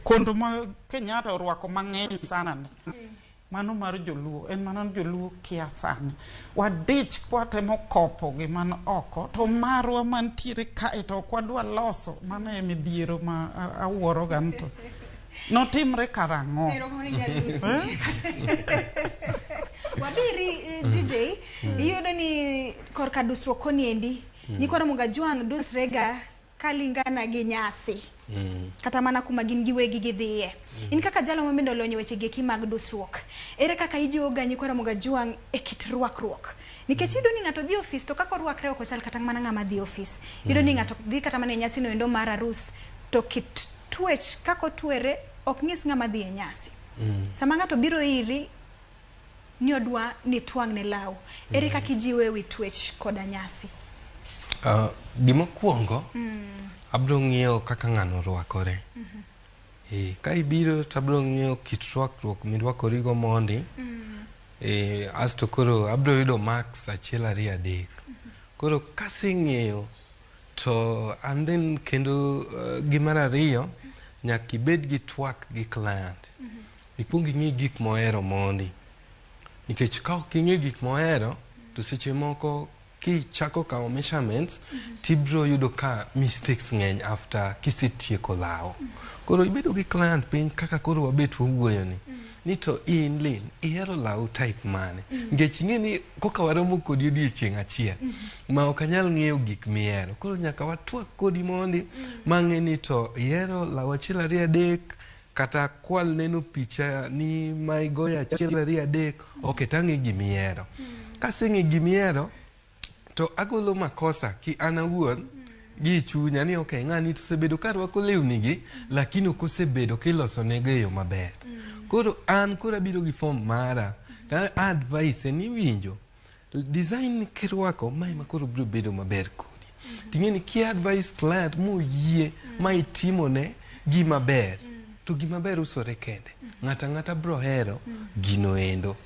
Kondo ma Kenyatta orwako mang'eny sana ni. Mano mar joluo, en mano joluo kia sani. Wadich kwatemo kopo gima oko, to marwa mantiere kae to ok wadwa loso. Mano e midhiero ma awuoro ga ni to. Notimre karang'o? Eh? Wabiri GJ, iyudo ni korka dusruok koni endi, nyikwa Ramogi Ajwang' dusrega kalingana gi nyasi. Kata mana kuma gin giwegi gidhiye. In kaka jalo ma bende olony e weche gi eki mag dusruok, ere kaka ijiwo ga nyikwa Ramogi Ajwang' e kit rwakruok? Nikech iyudo ni ng'ato dhi ofis to kaka orwakre ok ochal kata mana ng'ama dhi ofis. Iyudo ni ng'ato dhi kata mana e nyasi no endo mar arus to kit twech kaka otwere ok nyis ng'ama dhi e nyasi. Sama ng'ato biro iri ni odwa ni twang'ne law, ere kaka ijiwe ewi twech koda nyasi? Gimokwongo abiro ng'iyo kaka ng'ano orwakore. Ka ibiro to abiro ng'iyo kit rwakruok mirwakorigo mondi. Asto koro abiro yudo marks 1 2 3. Koro kaseng'eyo to and then kendo gimar ariyo nyaka ibed gi twak gi client. Ikuong ing'i gik mohero mondi. Nikech ka ok ing'e gik mohero to seche moko kichako kawo measurements tibiro yudo ka mistakes ng'eny after kisetieko law. Koro ibedo gi client piny kaka koro wabet wawuoyo ni. Ni to in Lynn, ihero law type mane? Nikech ing'e ni koka waromo kodi odiochieng' achiel ma ok anyal ng'eyo gik mihero. Koro nyaka watwak kodi mondi mang'e ni to ihero law 1 2 3 kata kwal neno picha ni ma igoyo 1 2 3 ok tang'e gimihero. Kaseng'e gimihero to agolo makosa ki an awuon gi chunya ni okay ng'ani to osebedo ka rwako lewni gi lakini ok osebedo kiloso nego e yo maber. Koro an koro abiro gi form mara to advice ni winjo design kirwako mae ma koro biro bedo maber kodi. Ting'e ni ki advice client moyie ma itimone gima ber to gima ber usore kende. Ng'ato ang'ata biro hero gino endo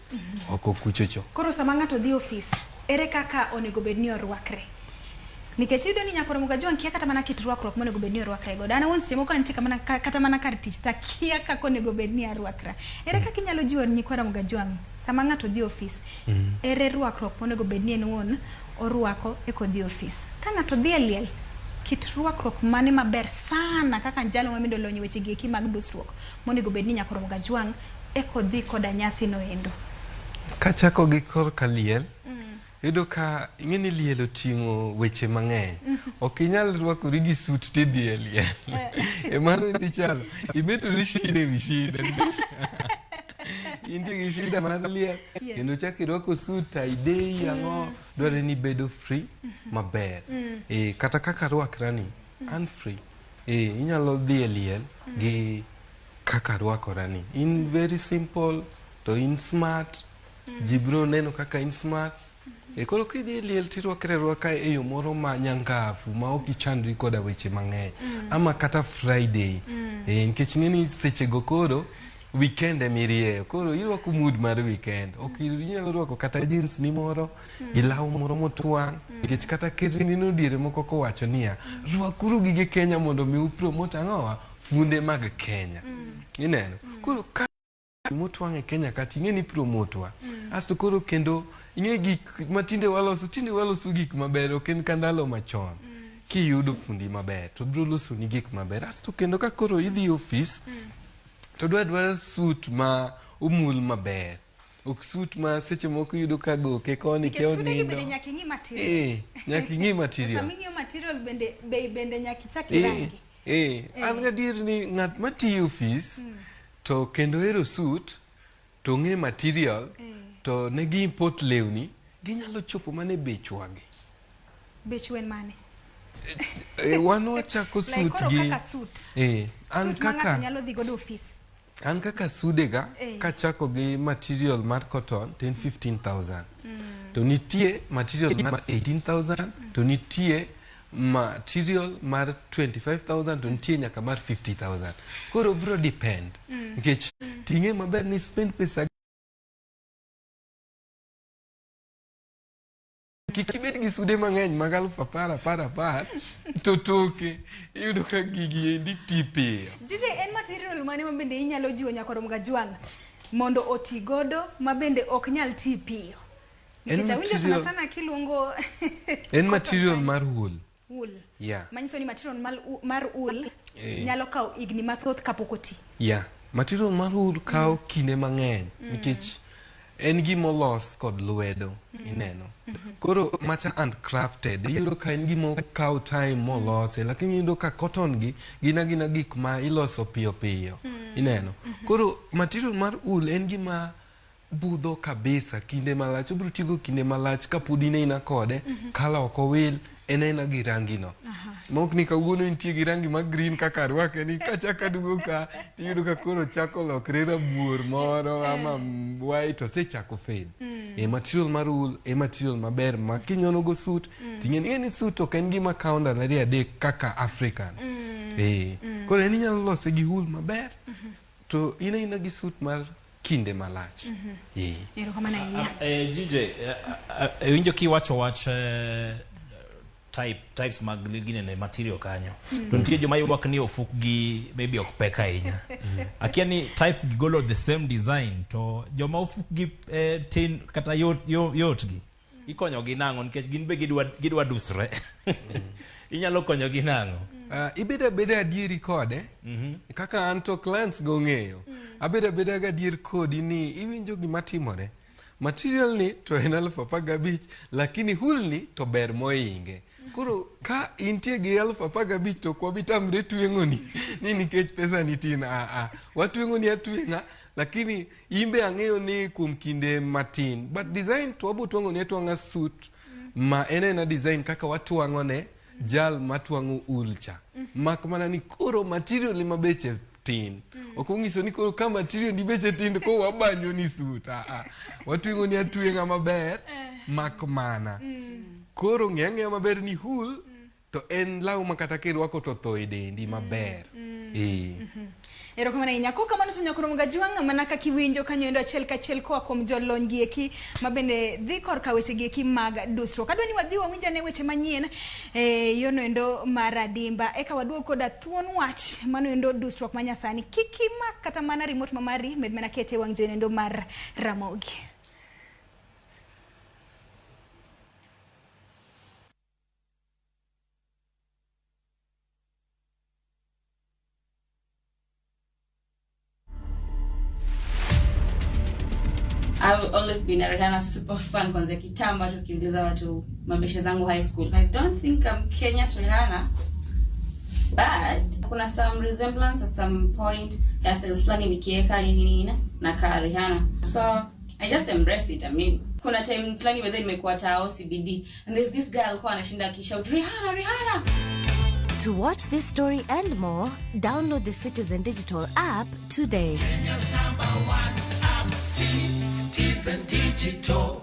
oko kuchocho. Koro sama ng'ato dhi ofis, ere kaka onego bed ni orwakre? Nikech iyudo ni nyaka Ramogi Ajwang' kia kata mana kit rwakruok monego bed ni orwakre godo. An awuon seche moko antie kata mana kar tich takia kaka onego bed ni arwakra. Ere kaka inyalo jiwo nyikwa Ramogi Ajwang' sama ng'ato dhi ofis? Ere rwakruok monego bed ni en owuon orwako eka odhi ofis? Ka ng'ato dhi e liel, kit rwakruok mane maber sana kaka jalo ma bende olony e weche gi eki mag dusruok monego bed ni nyaka Ramogi Ajwang' eka odhi koda nyasi no endo? Kachako gi korka liel, iyudo ka ing'e ni liel oting'o weche mang'eny. Ok inyal rwakori gi suit tidhi e liel. E mano idhi chalo, ibedori shida ewi shida. Intie gi shida mar liel, kendo chak irwako suit aidei ang'o, dwarore ni ibedo free maber. Kata kaka arwakra ni, an free. Inyalo dhi e liel gi kaka arwakora ni. In very simple, to in smart. Ji biro neno kaka in smart. Koro kidhi e liel tirwakri arwaka e yo moro ma nyangafu ma ok ichandri koda weche mang'eny. Ama kata Friday. Nikech ing'e ni sechego koro weekend emirieyo. Koro irwako mood mar weekend. Ok inyalo rwako kata jeans ni moro gi law moro motwang'. Nikech kata ker neno diere moko kowacho niya, rwakuru gige Kenya mondo mi upromote ang'owa funde mag Kenya. Ineno? Koro ka motwang' e Kenya ka ting'e ni promotwa. Asto koro kendo ing'e gik matinde waloso, tinde waloso gik maber ok en ka ndalo machon. Kiyudo fundi maber to biro loso ni gik maber. Asto kendo ka koro idhi ofis to dwa dwara suit ma omul maber. Ok suit ma seche moko iyudo ka goke koni kia Nikech sude gi onindo. bende nyaka ing'i material. Nyaka ing'i material. Sama ing'iyo material bende bei bende nyaka ichak irangi. An gadier ni ng'at matiyo ofis to kendo hero suit to ng'e material to ne gi import lewni ginyalo chopo mana e bechwa gi. Bech wen mane? Wan wachako Like suit koro gi kaka suit. An Suit ma ng'ato kaka nyalo dhi godo ofis. An kaka sudega kachako gi material mar cotton to en 15,000. To nitie material mar 18,000, to nitie material mar 25,000, to nitie nyaka mar 50,000. Koro bro depend. Nikech ting'e maber ni spend pesa kik ibed gi sude mang'eny mag 10,000 10,000 10 to toke iyudo ka gigi endi ti piyo. JJ, en material mane ma bende inyalo jiwo nyakwar Mgajwang' mondo oti godo ma bende ok nyal ti piyo? En Nikech awinjo sana material- sana kiluongo En material mar wool. wool. Yeah. Manyiso ni material mar wool nyalo kawo higni mathoth kapok oti. Yeah. Material mar wool kawo kinde mang'eny nikech en gimolos kod lwedo ineno. Koro macha handcrafted iyudo ka en gima okawo time molose, lakini iyudo ka cotton gi gin agina gik ma iloso piyo piyo ineno. Koro material mar wool en gima budho kabisa kinde malach, obiro tigo kinde malach kapod in aina kode, kala ok owil, en aina gi rangi no. Mok ni kawuono intie gi rangi ma green kaka arwake ni, kachako aduogo ka tiyudo ka koro chako lokre rabuor moro ama white, osechako fade. E material mar wool e material maber ma kinyono go suit, ting'e ni ni suit ok en gima kawo ndalo 2 3 kaka African. Koro en inyalo lose gi wool maber to in aina gi suit mar kinde malach. Erokamano ahinya. GJ, winjo kiwacho wach types mag ginene material kanyo. To nitie joma ywak ni ofuk gi maybe ok pek ahinya. Akia ni types gi golo the same design to joma ofuk gi tin kata yot gi ikonyo gi nang'o nikech gin be gidwa dusre. Inyalo konyo gi nang'o? Ibedo abeda adieri kode. Kaka an to clients go ng'eyo. Abedo abeda gadier kodi ni iwinjo gima timore. Material ni to en 15,000, lakini wool ni to ber mohinge. Koro ka intie gi 15,000 to ok wabi tamre tweng'oni ni nikech pesa ni tin. Watweng'oni atweng'a, lakini in be ang'eyo ni kuom kinde matin. But design to wabo twang'oni atwang'a suit ma en aena design kaka watwang'one jal matwang'o wool cha. Mak mana ni koro material ni mabeche tin. Ok onyiso ni koro ka material ni beche tin to koro wabanjo ni suit. Watweng'o ni atweng'a maber mak mana. Koro ng'e ang'eya maber ni wool to en law ma kata kirwako to tho e dendi maber. Erokamano ahinya. Kokamano to nyakwar Mgajwang' mana kaka iwinjo kanyo endo achiel kachiel koa kuom jolony gi eki ma bende dhi korka weche gi eki mag dusruok. Adwa ni wadhi wawinj ane weche manyien yono endo mar adimba eka waduog koda thuon wach mano endo dusruok ma nyasani. Kik imak kata mana remote ma mari, med mana kete e wang' jowi endo mar Ramogi. I've always been a Rihanna super fan kwanza kitambo hata ukiuliza watu mabeshe zangu high school. I don't think I'm Kenya's Rihanna, but kuna some resemblance at some point hairstyles fulani nikieka nini nini na ka Rihanna. So I just embrace it. I mean, kuna time fulani whether nimekuwa tao CBD and there's this girl alikuwa anashinda akishout Rihanna Rihanna. To watch this story and more, download the Citizen Digital app today. Kenya's number one app, Citizen Digital.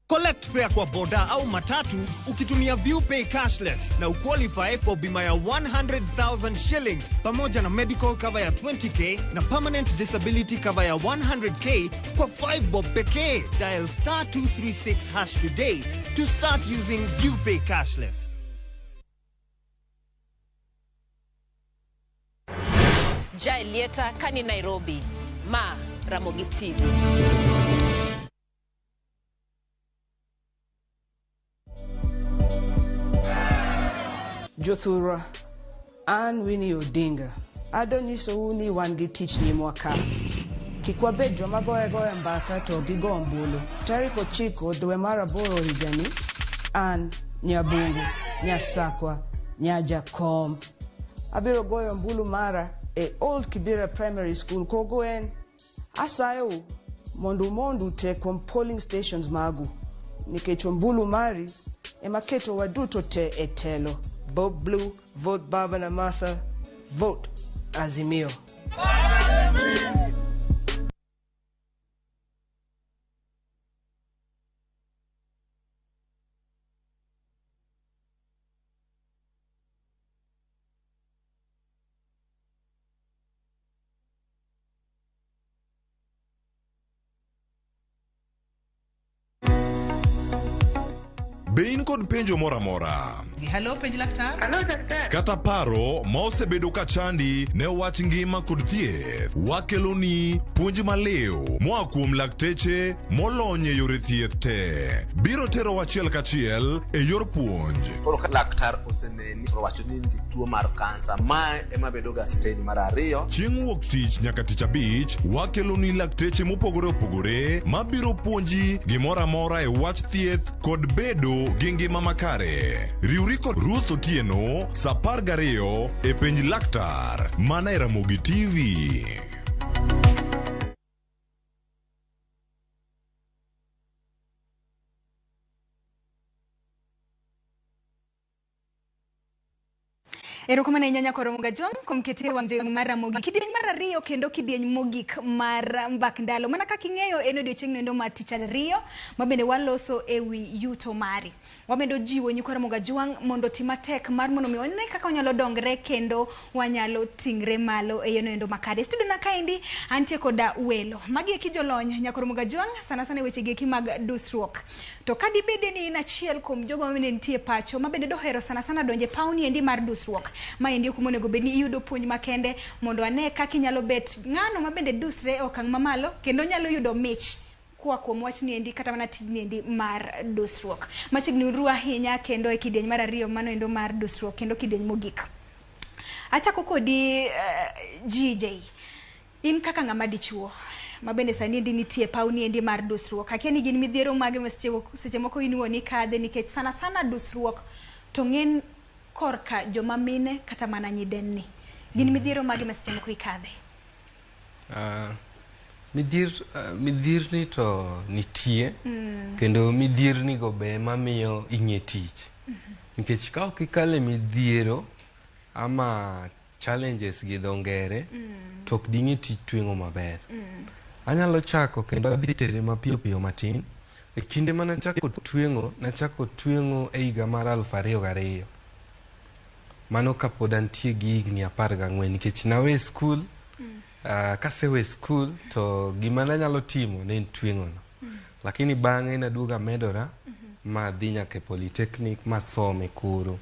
Collect fare kwa boda au matatu ukitumia ViewPay cashless na uqualify for bima ya 100,000 shillings pamoja na medical cover ya 20k na permanent disability cover ya 100k kwa 5 bob pekee. Dial star 236 hash today to start using ViewPay cashless. Jaelieta kani Nairobi, ma Ramogi TV. Jothurwa, an Winnie Odinga. Adonyisou ni wan gi tich nyimwa ka. Kik wabed joma goyo agoya mbaka to gigo ombulu. Tarik 9 dwe mar 8 higani, an Nyabungu, Nyasakwa, Nyajakom. Abiro goyo ombulu mara e Old Kibera Primary School Kogwen. Asayou mondo umondu te kuom polling stations magu, nikech ombulu mari ema keto waduto te e telo. Vote blue, vote Baba na Martha, vote Azimio. Be in kod penjo moro amora? Hello, penj laktar. Hello, daktari. Kata paro ma osebedo ka chandi ne wach ngima kod thieth, wakeloni puonj maliw moa kuom lakteche molony e yore thieth te. Biro terowa achiel kachiel e yor puonj. Koro ka laktar oseneni to owacho ni in gi tuo mar kansa, mae ema bedo ga stage mar ariyo. Chieng' wuok tich nyaka tich abich, wakeloni lakteche mopogore opogore mabiro puonji gimoro amora e wach thieth kod bedo gi ngima makare. Riwri kod Ruth Otieno sa 12 e Penj Laktar mana e Ramogi TV. Erokamano ahinya Nyakoro Mugajwang' kuom kete e wang' jowi mar Ramogi. Kidieny mar ariyo kendo kidieny mogik mar mbak ndalo. Mana kaka ing'eyo en odiochieng' noendo mar tich ariyo ma bende waloso e wi yuto mari. Wamedo jiwo nyikwa Ramogi Ajwang' mondo oti matek mar mondo mi wane kaka wanyalo dongre kendo wanyalo ting're malo e yono endo makare. E studio na kaendi antie koda welo. Magi eki jolony Nyakoro Ramogi Ajwang' sana sana e weche gi eki mag dusruok. To ka dibede ni in achiel kuom jogo ma bende nitie pacho ma bende dohero sana sana donjo e paw niendi mar dusruok, maendi kuma onego bed ni iyudo puonj makende mondo ane kaka inyalo bet ng'ano ma bende dusre e okang' mamalo kendo nyalo yudo mich koa kuom wach niendi kata mana tij niendi mar dusruok. Machiegni uru ahinya kendo e kidieny mar ariyo mano endo mar dusruok kendo kidieny mogik. Achako kodi GJ. In kaka ng'ama dichuo ma bende sani endi nitie e paw niendi mar dusruok, akia ni gin midhiero mage ma seche moko in iwuon ikadhe nikech sana sana dusruok to ng'en korka joma mine kata mana nyidenni. Gin midhiero mage ma seche moko ikadhe? Midhierni to nitie kendo midhierni go be ema miyo ing'e tich. Nikech ka ok ikale midhiero ama challenges gi dho ngere to ok ding'e tij tweng'o maber. Anyalo chako kendo adhi tere mapiyo piyo matin. E kinde mane achako tweng'o, nachako tweng'o e higa mar 2002. Mano kapod antie gi higni 14 nikech nawe skul. Kasewe skul to gima nanyalo timo ne en tweng'o no. Lakini bang'e naduogo amedora ma adhi nyaka e polytechnic masome koro.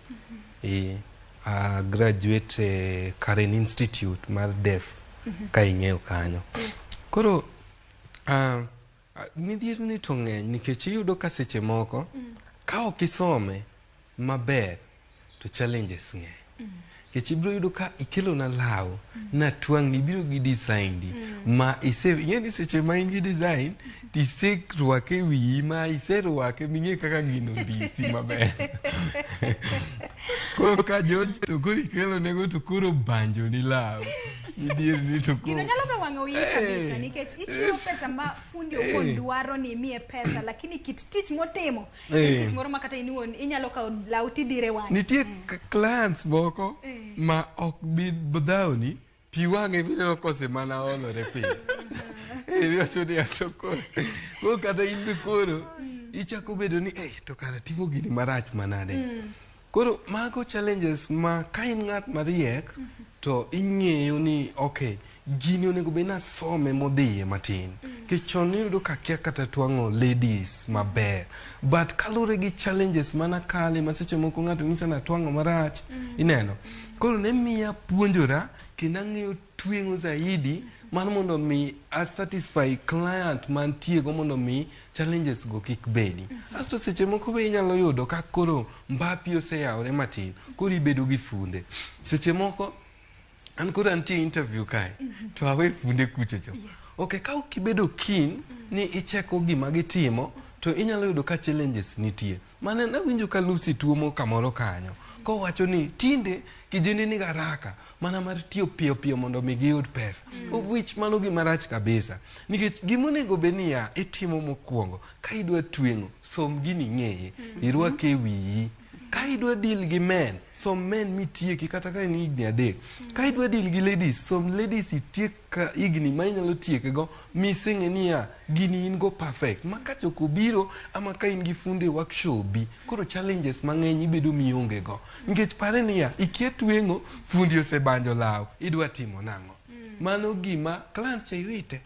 Graduate e Karen Institute mar Deaf ka ing'eyo kanyo. Koro midhierni to ng'eny nikech iyudo ka seche moko ka ok isome maber to challenges ng'eny. Nikech ibiro yudo ka ikelona law natwang'ni ibiro gi design di ma ise ing'e ni seche ma in gi design tiserwake e wiyi ma iserwake ming'e kaka gino ndisi maber. Koro ka George to koro ikelo nego to koro banjo ni law. Midhierni to koro Gino nyalo ga wang'o iyi kabisa nikech ichiwo pesa ma fundi owuon dwaro ni imiye pesa lakini kit tich motimo en tich moro ma kata in iwuon inyalo kawo law tidire wang'e. Nitie clients moko ma ok bi dhawni pi wang'e mineno kose mana olore piny. Iwacho ni ato koro. Koro kata in be koro ichako bedo ni to kara timo gini marach manade. Koro mago challenges ma ka in ng'at mariek to ing'eyo ni okay gini onego bed ni asome modhiye matin. Nikech chon niyudo ka akia kata twang'o ladies maber. But kaluwore gi challenges manakale ma seche moko ng'ato nyisa ni atwang'o marach, ineno. Koro ne miya puonjora kendo ang'eyo tweng'o zaidi mar mondo mi a satisfy client mantie go mondo mi challenges go kik bedi. Asto seche moko be inyalo yudo ka koro mbapi oseyawore matin, koro ibedo gi funde. Seche moko an koro antie interview kae to awe funde kucho cho. Okay, ka ok ibedo keen ni icheko gima gitimo to inyalo yudo ka challenges nitie. Mane nawinjo ka Lucy tuomo kamoro kanyo kowacho ni tinde kijende ni haraka mana mar tiyo piyo piyo mondo mi giyud pesa. Of which mano gima rach kabisa. Nikech gimonego bed niya itimo mokwongo ka idwa tweng'o som gini ing'eye irwake e wiyi. Ka idwa deal gi men, som men mitieki kata ka en higni 3. Ka idwa deal gi ladies, som ladies itiek ka higni ma inyalo tiekego miseng'e niya gini in go perfect. Ma ka choko biro ama ka in gi funde workshop bi, koro challenges mang'eny ibedo mionge go. Nikech pare niya, ikia tweng'o, fundi osebanjo law, idwa timo nang'o? Mano gima client cha iwite.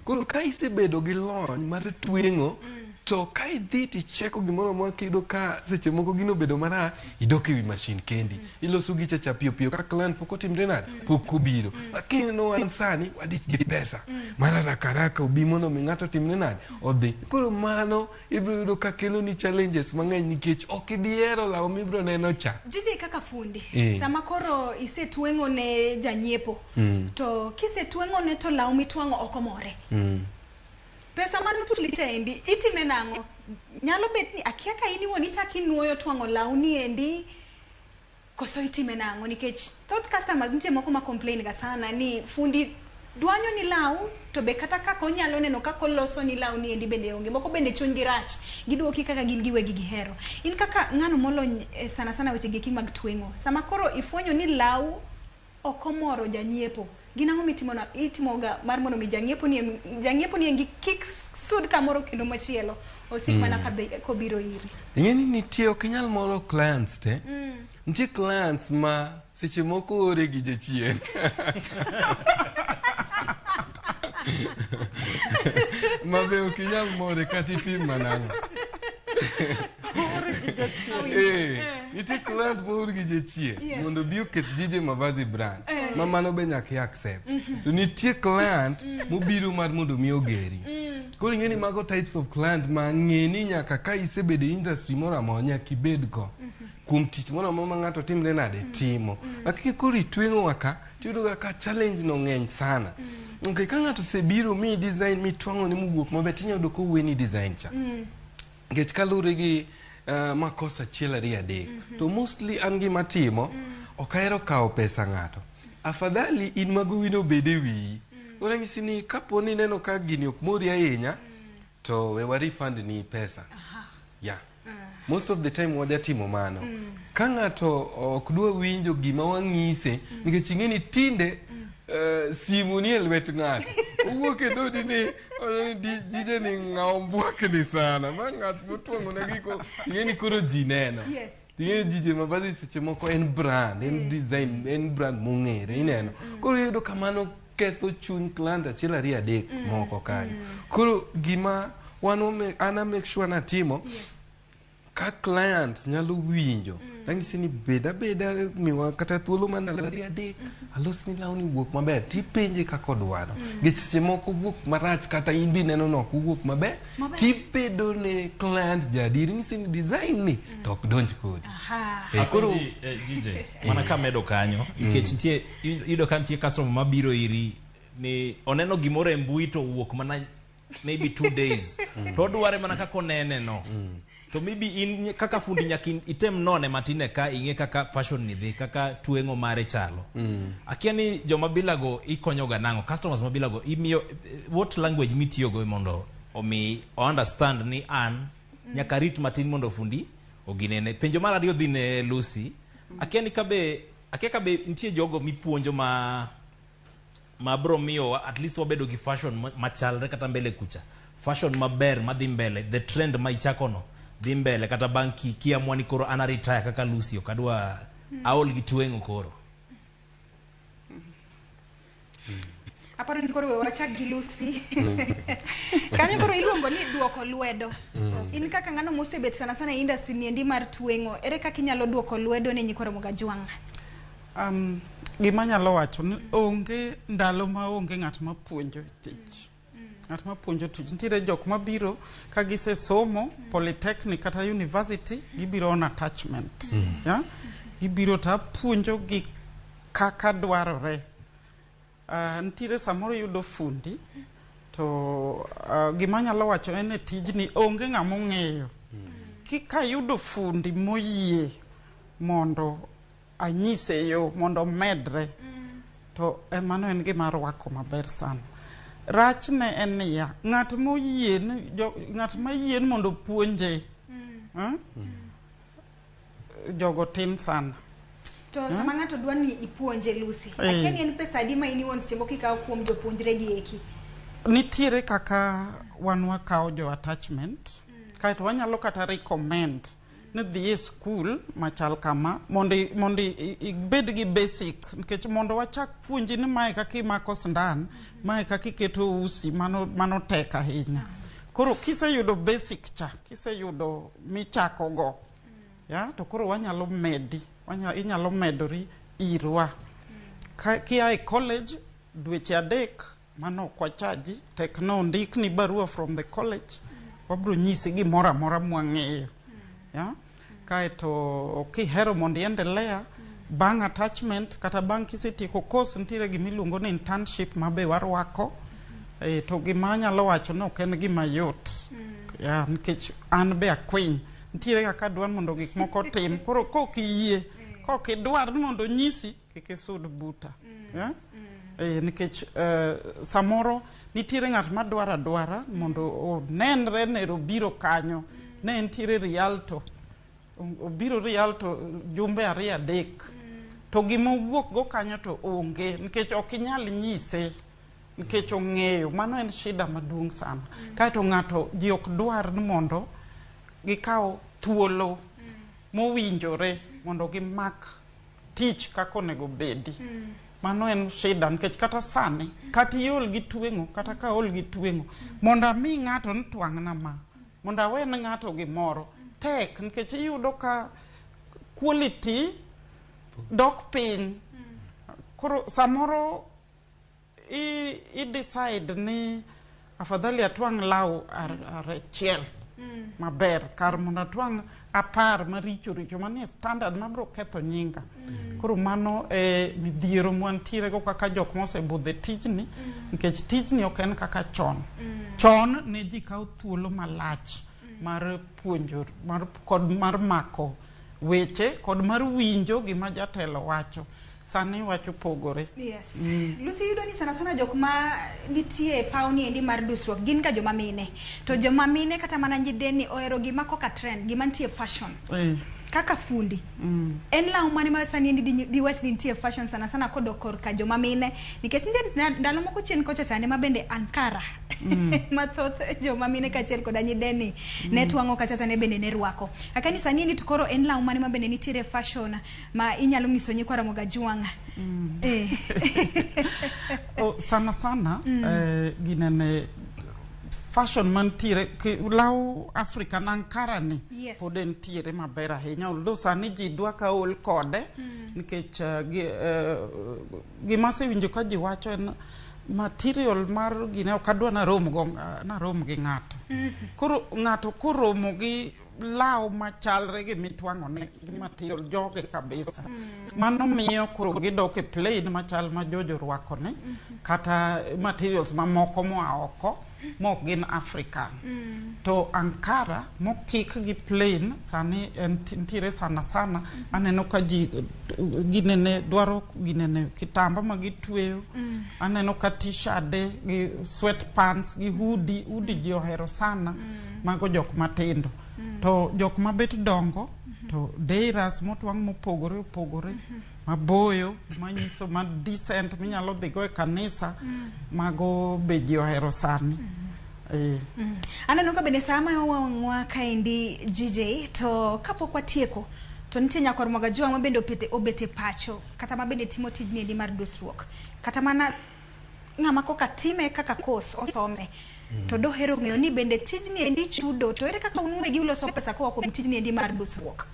Koro ka isebedo gi lony mar tweng'o, to ka idhi ticheko gimoro amora kiyudo ka seche moko gino obedo marach, idok ewi mashin kendi. Iloso gicha cha piyo piyo ka client pok otimre nade? Pok obiro. Lakini ineno wan sani wadich gi pesa. Mar haraka haraka obi mondo mi ng'ato otimre nade? Odhi. Koro mano ibiro yudo ka keloni challenges mang'eny nikech ok ibi hero law mibiro neno cha. JJ kaka fundi, sama koro isetweng'o ne janyiepo, to kisetweng'o ne to law mitwang'o ok omore. Pesa mane ochuli cha endi itime nang'o? Nyalo bet ni akia ka in iwuon ichak inuoyo twang'o law ni endi koso itime nang'o? Nikech thoth customers nitie moko ma complain ga sana ni fundi dwanyo ni law to be kata kaka onyalo neno kaka oloso ni law ni endi bende onge. Moko bende chunygi rach, giduoki kaka gin giwegi gihero. In kaka ng'ano molony sana sana weche gi mag tweng'o, sama koro ifwenyo ni law ok omoro janyiepo, gin ang'o mitimo na itimoga mar mondo mi janyiepo ni endi kik sud kamoro kendo machielo, osik mana kobiro iri? Ing'e ni nitie ok inyal moro clients te. Nitie clients ma seche moko ore gi jachien. Ma be ok inyal more kata itim manang'o. Nitie client moor gi jachien mondo obi oket JJ Mavazi brand. Ma mano be nyaka i accept. To nitie client mobiro mar mondo mi ogeri. Koro ing'e ni mago types of client ma ng'e ni nyaka ka isebedo e industry moro amora nyaka ibed go. Kuom tich moro amora ma ng'ato timre nade timo. Lakini koro itweng'o wa ka, tiyudo ga ka challenge no ng'eny sana. Okay, ka ng'ato osebiro mi design mitwang'o ne mowuok maber, tinyalo yudo koweni design cha. Nikech kaluwore gi makosa 1 2 3. To mostly an gima timo, ok ahero kawo pesa ng'ato. Afadhali in magowino obed e wiyi. Koro anyisi ni kapo ni ineno ka gini ok mori ahinya, to we wa refund ni pesa. Yeah. Most of the time wajatimo mano. Ka ng'ato ok dwa winjo gima wang'ise, nikech ing'e ni tinde simu ni e lwet ng'ato. Owuok e dhodi ni jije ni ng'awo mbwakni sana. Ma ng'at motwang'o ne giko, ing'e ni koro ji neno. Ing'e ni JJ Mavazi seche moko en brand, en design, en brand mong'ere, ineno. Koro iyudo ka mano ketho chuny client 1 2 3 moko kanyo. Koro gima wan an make sure natimo, ka client nyalo winjo, anyise ni bed abeda miwa kata thuolo mar ndalo 2 3, alosni lawni wuok maber, tipenje kaka odwaro. Nikech seche moko wuok marach kata in be ineno ni ok owuok maber, tibedo ne client jaadieri, inyise ni design ni to ok donj kodi. Koro JJ, mana kamedo kanyo, nikech nitie iyudo ka nitie customer mabiro iri ni oneno gimoro e mbui to owuok mana maybe 2 days. To odware mana kaka onene no. To maybe in kaka fundi nyaka item none matin ka ing'e kaka fashion ni dhi, kaka tweng'o mare chalo. Akia ni joma bilago ikonyo ga nang'o, customers ma bilago imiyo what language mitiyogo mondo omi understand ni an nyaka rit matin mondo fundi oginene. Penjo mar ariyo dhi ne Lucy. Akia ni kabe, akia kabe nitie jogo mipuonjo ma bro miyo at least wabedo gi fashion machalre kata mbele kucha. Fashion maber madhi mbele, the trend ma ichakono dhi mbele kata bang' kiamua ni koro an retire kaka Lucy ok adwa aol gi tweng'o koro. Aparo ni koro we wachak gi Lucy. Kanyo koro iluongo ni duoko lwedo. In kaka ng'ano mosebet sana sana e industry ni endi mar tweng'o, ere kaka inyalo duoko lwedo ne nyikwa Ramogi Ajwang'? Gima anyalo wacho ni onge ndalo ma onge ng'at ma puonjo tich. Ng'at ma puonjo tich. Nitiere jok mabiro ka gisesomo polytechnic kata university, gibiro on attachment. Yeah? Gibiro to apuonjo gi kaka dwarore. Nitiere samoro iyudo fundi to gima anyalo wacho en ni tijni onge ng'ama ong'eyo. Kayudo fundi moyie mondo anyise yo mondo omedre, to mano en gima arwako maber sana. Rachne en niya, ng'at moyie ng'at mayie mondo opuonje, Jogo tin sana. To sama ng'ato dwa ni ipuonje Lucy, akia ni en pesa adi ma in iwuon seche moko ikawo kuom jopuonjre gi eki? Nitiere kaka wan wakawo jo attachment, kaeto wanyalo kata recommend ni dhi e skul machal kama mondo mondo ibed gi basic, nikech mondo wachak puonji ni mae kaka imako sindan, mae kaka iketo usi, mano, mano tek ahinya. Koro kiseyudo basic cha, kiseyudo michako go, ya to koro wanyalo medi, inyalo medori irwa. Ka kia e college dweche 3 mano ok wachaji, tek no ondikni barua from the college, wabro nyisi gimoro amora mwang'eyo. Ya? Kaeto kihero mondo iendelea bang' attachment kata bang' kisetieko course, nitiere gimiluongo ni internship ma be warwako. To gima anyalo wacho ni ok en gima yot. Ya, nikech an be akwiny. Nitiere kaka adwa mondo gik moko otim. Koro kok iyie, kok idwar ni mondo onyisi, kik isud buta. Ya? Nikech samoro nitiere ng'at madwaro adwara mondo onenre ni obiro kanyo. Ne nitiere Rialto. Obiro Rialto jumbe 2 3. To gima owuok go kanyo to onge, nikech ok inyal nyise, nikech ong'eyo. Mano en shida maduong' sana. Kaeto ng'ato ji ok dwar ni mondo gikaw thuolo mowinjore mondo gimak tich kaka onego bedi. Mano en shida nikech kata sani, kata iol gi tweng'o, kata ka aol gi tweng'o, mondo ami ng'ato ni twang'na ma, mondo awe ne ng'ato gimoro, tek nikech iyudo ka quality dok piny. Koro samoro i decide ni afadhali atwang' law achiel maber kar mondo atwang' 10 maricho richo manie standard mabiro ketho nyinga. Koro mano e midhiero mwantiere go kaka jok mosebudho e tijni, nikech tijni ok en kaka chon. Chon ne ji kawo thuolo malach mar puonjo mar, kod mar mako weche kod mar winjo gima jatelo wacho. Sani wach opogore. Yes. Lucy, yudo ni sana sana jok ma nitie e paw ni endi mar dusruok gin ga joma mine. To joma mine kata mana nyideni ohero gima koka trend, gima nitie fashion. Kaka fundi. En law mane ma sani endi diwach ni nitie fashion sana sana kodok korka joma mine, nikech nitie ndalo moko chien kocha chande ma bende Ankara mathoth joma mine kaachiel koda nyideni ne twang'o kacha chande bende ne rwako. Akani sani endi to koro en law mane ma bende nitiere fashion ma inyalo nyiso nyikwa Ramogi Ajwang'? Oh, sana sana ginene fashion mantiere law African Ankara ni pod entiere maber ahinya, although sani ji dwa ka ol kode nikech gima asewinjo ka ji wacho en material mar gine ok adwa narom go narom gi ng'ato. Koro ng'ato koromo gi law machalre gi mitwang'one gi material joge kabisa. Mano miyo koro gidok e plain machal ma Jojo orwakone, kata materials mamoko moa oko mok gin African. To Ankara mokik gi plain sani en nitiere sana sana, aneno ka ji ginene dwaro ginene kitamba ma gitweyo. Aneno ka t-shirt gi sweat pants gi hoodie, hoodie ji ohero sana, mago jok matindo. To jok mabet dongo to deiras motwang' mopogore opogore, maboyo, manyiso ma decent minyalo dhigo e kanisa, mago be ji ohero sani. Aneno ka bende sama wang'wa kaendi GJ, to kapok watieko to nitie nyakwar Ramogi Ajwang' ma bende obet e pacho kata ma bende timo tijni endi mar dusruok, kata mana ng'ama koka time kaka course osome, to dohero ng'eyo ni bende tijni endi chudo, to ere kaka un uwegi uloso pesa koa kuom tijni endi mar dusruok?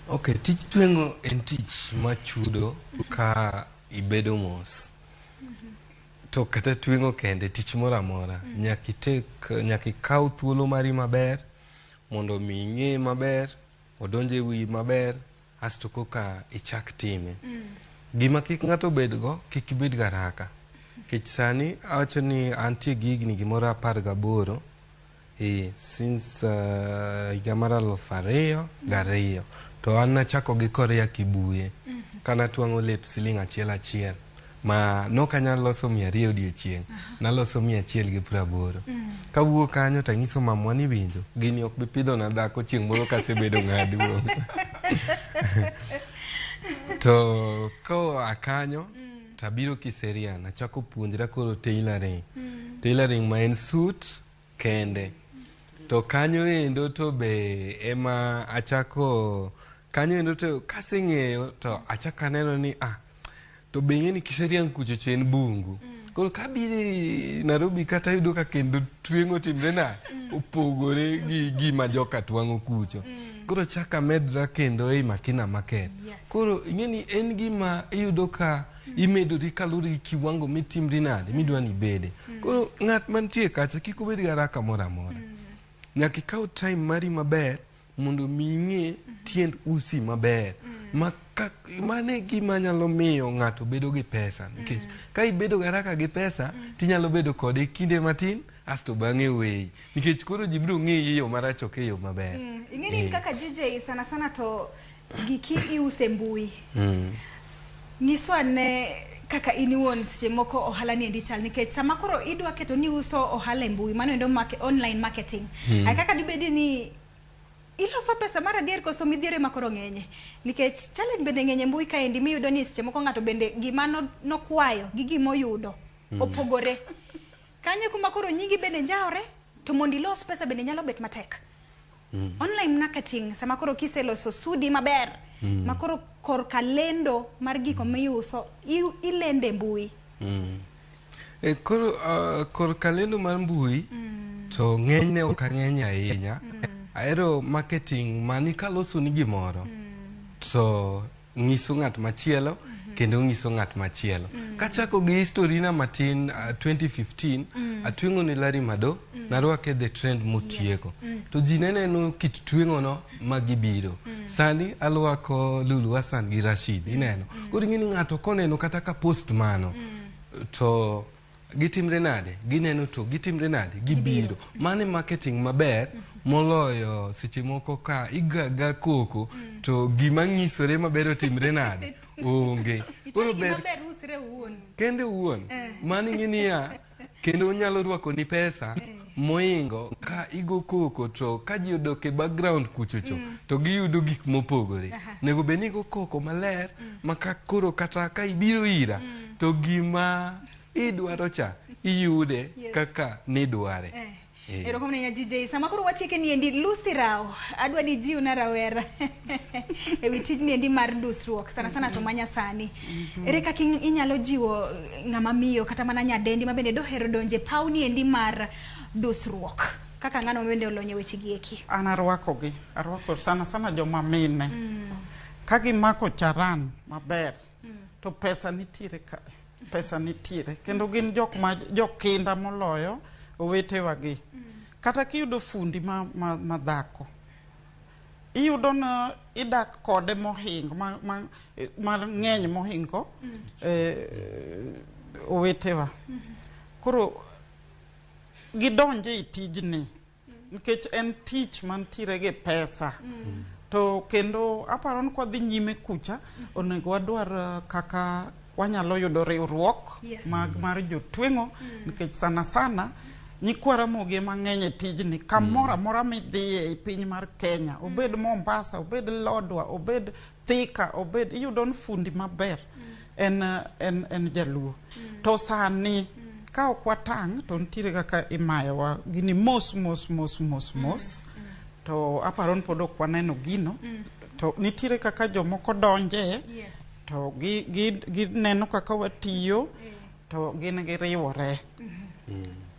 Ok, tij tweng'o en tich machudo ka ibedo mos. To kata tweng'o kende, tich moro amora, nyaka ikaw thuolo mari maber mondo mi ing'e maber, odonj e wiyi maber, asto koka ichak time. Gima kik ng'ato bedgo, kik ibed garaka. Nikech sani awacho ni antie gi higni gimoro 18, since higa mar 2002. To an nachako gi Korea Kibuye, kana twang'o lep siling' achiel achiel. Ma nokanyal loso 200 odiochieng', naloso 180. Kawuok kanyo tang'iso mamwa ni winjo, gini ok bi pidho na dhako chieng' moro kasebedo ng'ama duong'. To koa kanyo tabiro Kiserian, achako puonjra koro tailoring. Tailoring ma en suit kende. To kanyo endo to be ema achako kanyo endo to kaseng'eyo to achako aneno ni ah to be ing'e ni Kiserian kucho cho en bungu. Koro kabiro Nairobi kata yudo ka kendo tweng'o timre nade opogore gi gima joka twang'o kucho. Koro chaka medra kendo ei Makina Market. Koro ing'e ni en gima iyudo ka imedori kaluwore gi kiwango mitimri nade midwa ni ibede. Koro ng'at mantie kacha kik obed gi haraka moro amora. Nyaka ikaw time mari maber mondo mi ing'e tiend usi maber. Ma ka, mano e gima nyalo miyo ng'ato bedo gi pesa nikech ka ibedo gi haraka gi pesa tinyalo bedo kode kinde matin asto bang'e weyi nikech koro ji biro ng'eyi e yo marach ok e yo maber. Ing'e ni kaka GJ sana sana to giki iuse mbui. Nyiswa ne kaka in iwuon seche moko ohala ni endi chal nikech sama koro idwa keto ni uso ohala e mbui mano endo online marketing. Ay kaka dibedi ni iloso pesa mar adier koso midhiero ema koro ng'enye nikech challenge bende ng'eny e mbui kaendi miyudo ni seche moko ng'ato bende gima nokwayo gi gimoyudo opogore. Kanyo kuma koro nyingi bende njawre to mondo ilos pesa bende nyalo bet matek. Online marketing sama koro kiseloso sudi maber ma koro korka lendo mar giko miuso ilende mbui. Koro korka lendo mar mbui to ng'enyne ok ang'eny ahinya. Ahero marketing mani kaloso ni gimoro to ng'iso ng'at machielo kendo ng'iso ng'at machielo. Kachako gi history na matin 2015 atweng'o ne Larry Mado narwake The Trend motieko. To ji ne neno kit tweng'o no ma gibiro. Sani alwako Lulu Hassan gi Rashid ineno. Koro ing'e ni ng'ato koneno kata ka post mano to gitimre nade gineno to gitimre nade gibiro. Mano e marketing maber moloyo seche moko ka igaga koko to gima ng'isore maber otimre nade onge. Koro ber kende owuon mano ing'e niya kendo onyalo rwako ni pesa moingo ka igo koko to ka ji odok e background kuchocho to giyudo gik mopogore. Onego bed ni igo koko maler ma ka koro kata ka ibiro ira to gima idwaro cha iyude kaka nidware. Erokamano ahinya GJ. Sama koro watieke ni endi Lucy Rao, adwa ni jiw na rawera ewi tijni endi mar dusruok sana sana to manyasani. Ere kaka inyalo jiwo ng'ama miyo kata mana nyadendi ma bende dohero donje paw ni endi mar dusruok kaka ng'ano ma bende olony e weche gi eki? An arwakogi, arwako sana sana joma mine. Ka gimako charan maber to pesa nitiere kae, pesa nitiere kendo gin jok ma jokinda moloyo owetewagi. Kata kiyudo fundi ma dhako, iyudo na idak kode mohingo ma ng'eny mohingo owetewa. Koro gidonje e tijni nikech en tich mantiere gi pesa. To kendo aparo ni kwadhi nyime kucha onego wadwar kaka wanyalo yudo riwruok mag mar jotweng'o nikech sana sana nyikwa Ramogi ema ng'eny e tijni kamoro amora midhiye e piny mar Kenya obed Mombasa obed Lodwa obed Thika obed iyudo ni fundi maber en jaluo. To sani ka ok watang' to nitiere kaka imayowa gini mos mos mos mos mos to aparo ni pod ok waneno gino to nitiere kaka jomoko donje to gineno kaka watiyo to gin giriwore.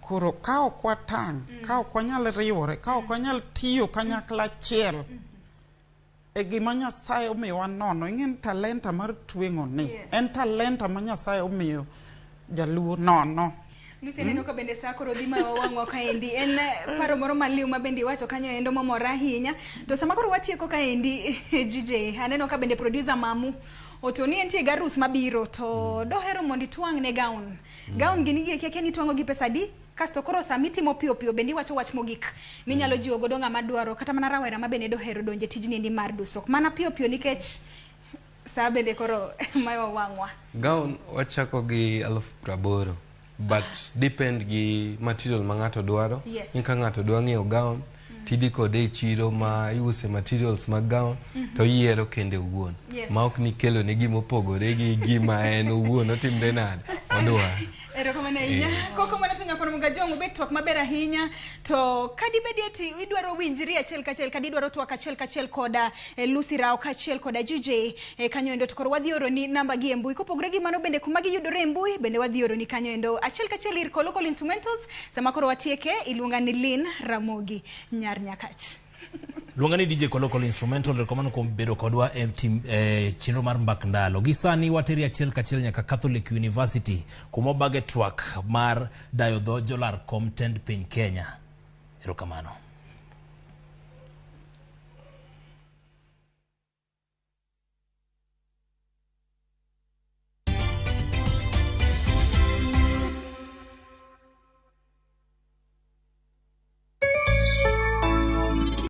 Koro ka ok watang', ka ok wanyal riwore, ka ok wanyal tiyo kanyakla achiel e gima Nyasaye omiyowa nono, ing'e ni talenta mar tweng'o ni en talenta ma Nyasaye omiyo jaluo nono. Lucy aneno ka bende sa koro dhi ma wang'wa kaendi en paro moro maliw ma bende iwacho kanyo endo momora ahinya to sama koro watieko kaendi GJ aneno ka bende producer Mamu otoni entie gi arus mabiro to dohero mondo itwang' ne gown. Gown gini gi eki akia ni itwang'o gi pesa adi kasto koro sama itimo piyo piyo bende iwacho wach mogik minyalo jiwo godo ng'ama dwaro kata mana rawera ma bende dohero donjo e tijni endi mar dusruok mana piyo piyo nikech Saa bende koro mayo wang'wa. Gown wachako gi 80,000 but depend gi material ma ng'ato dwaro. Ni ka ng'ato dwa ng'iewo gown, tidhi kode e chiro ma iuse materials mag gown to oyiero kende owuon. Ma ok ni kelo ne gima opogore gi gima en owuon otimre nade odwaro. Erokamano ahinya. Koko mana to nyakwar Mugajong obet twak maber ahinya. To kadibedi ati idwaro winjri achiel kachiel, kadi idwaro twak achiel kachiel koda Lucy Rao kachiel koda GJ kanyo endo, to koro wadhi oroni namba gi e mbui. Kopogore gi mano bende kuma giyudore e mbui bende wadhi oroni kanyo endo achiel kachiel ir Kolokol Instrumentals. Sama koro watieke, iluonga ni Lynn Ramogi Nyar Nyakach. Luonga ni DJ Kolokol Instrumental, erokamano kuom bedo kodwa e tim e chenro mar Mbak Ndalo. Gi sani wateri achiel kachiel nyaka Catholic University kuma obage twak mar dayo dho jolar kom tend piny Kenya. Erokamano.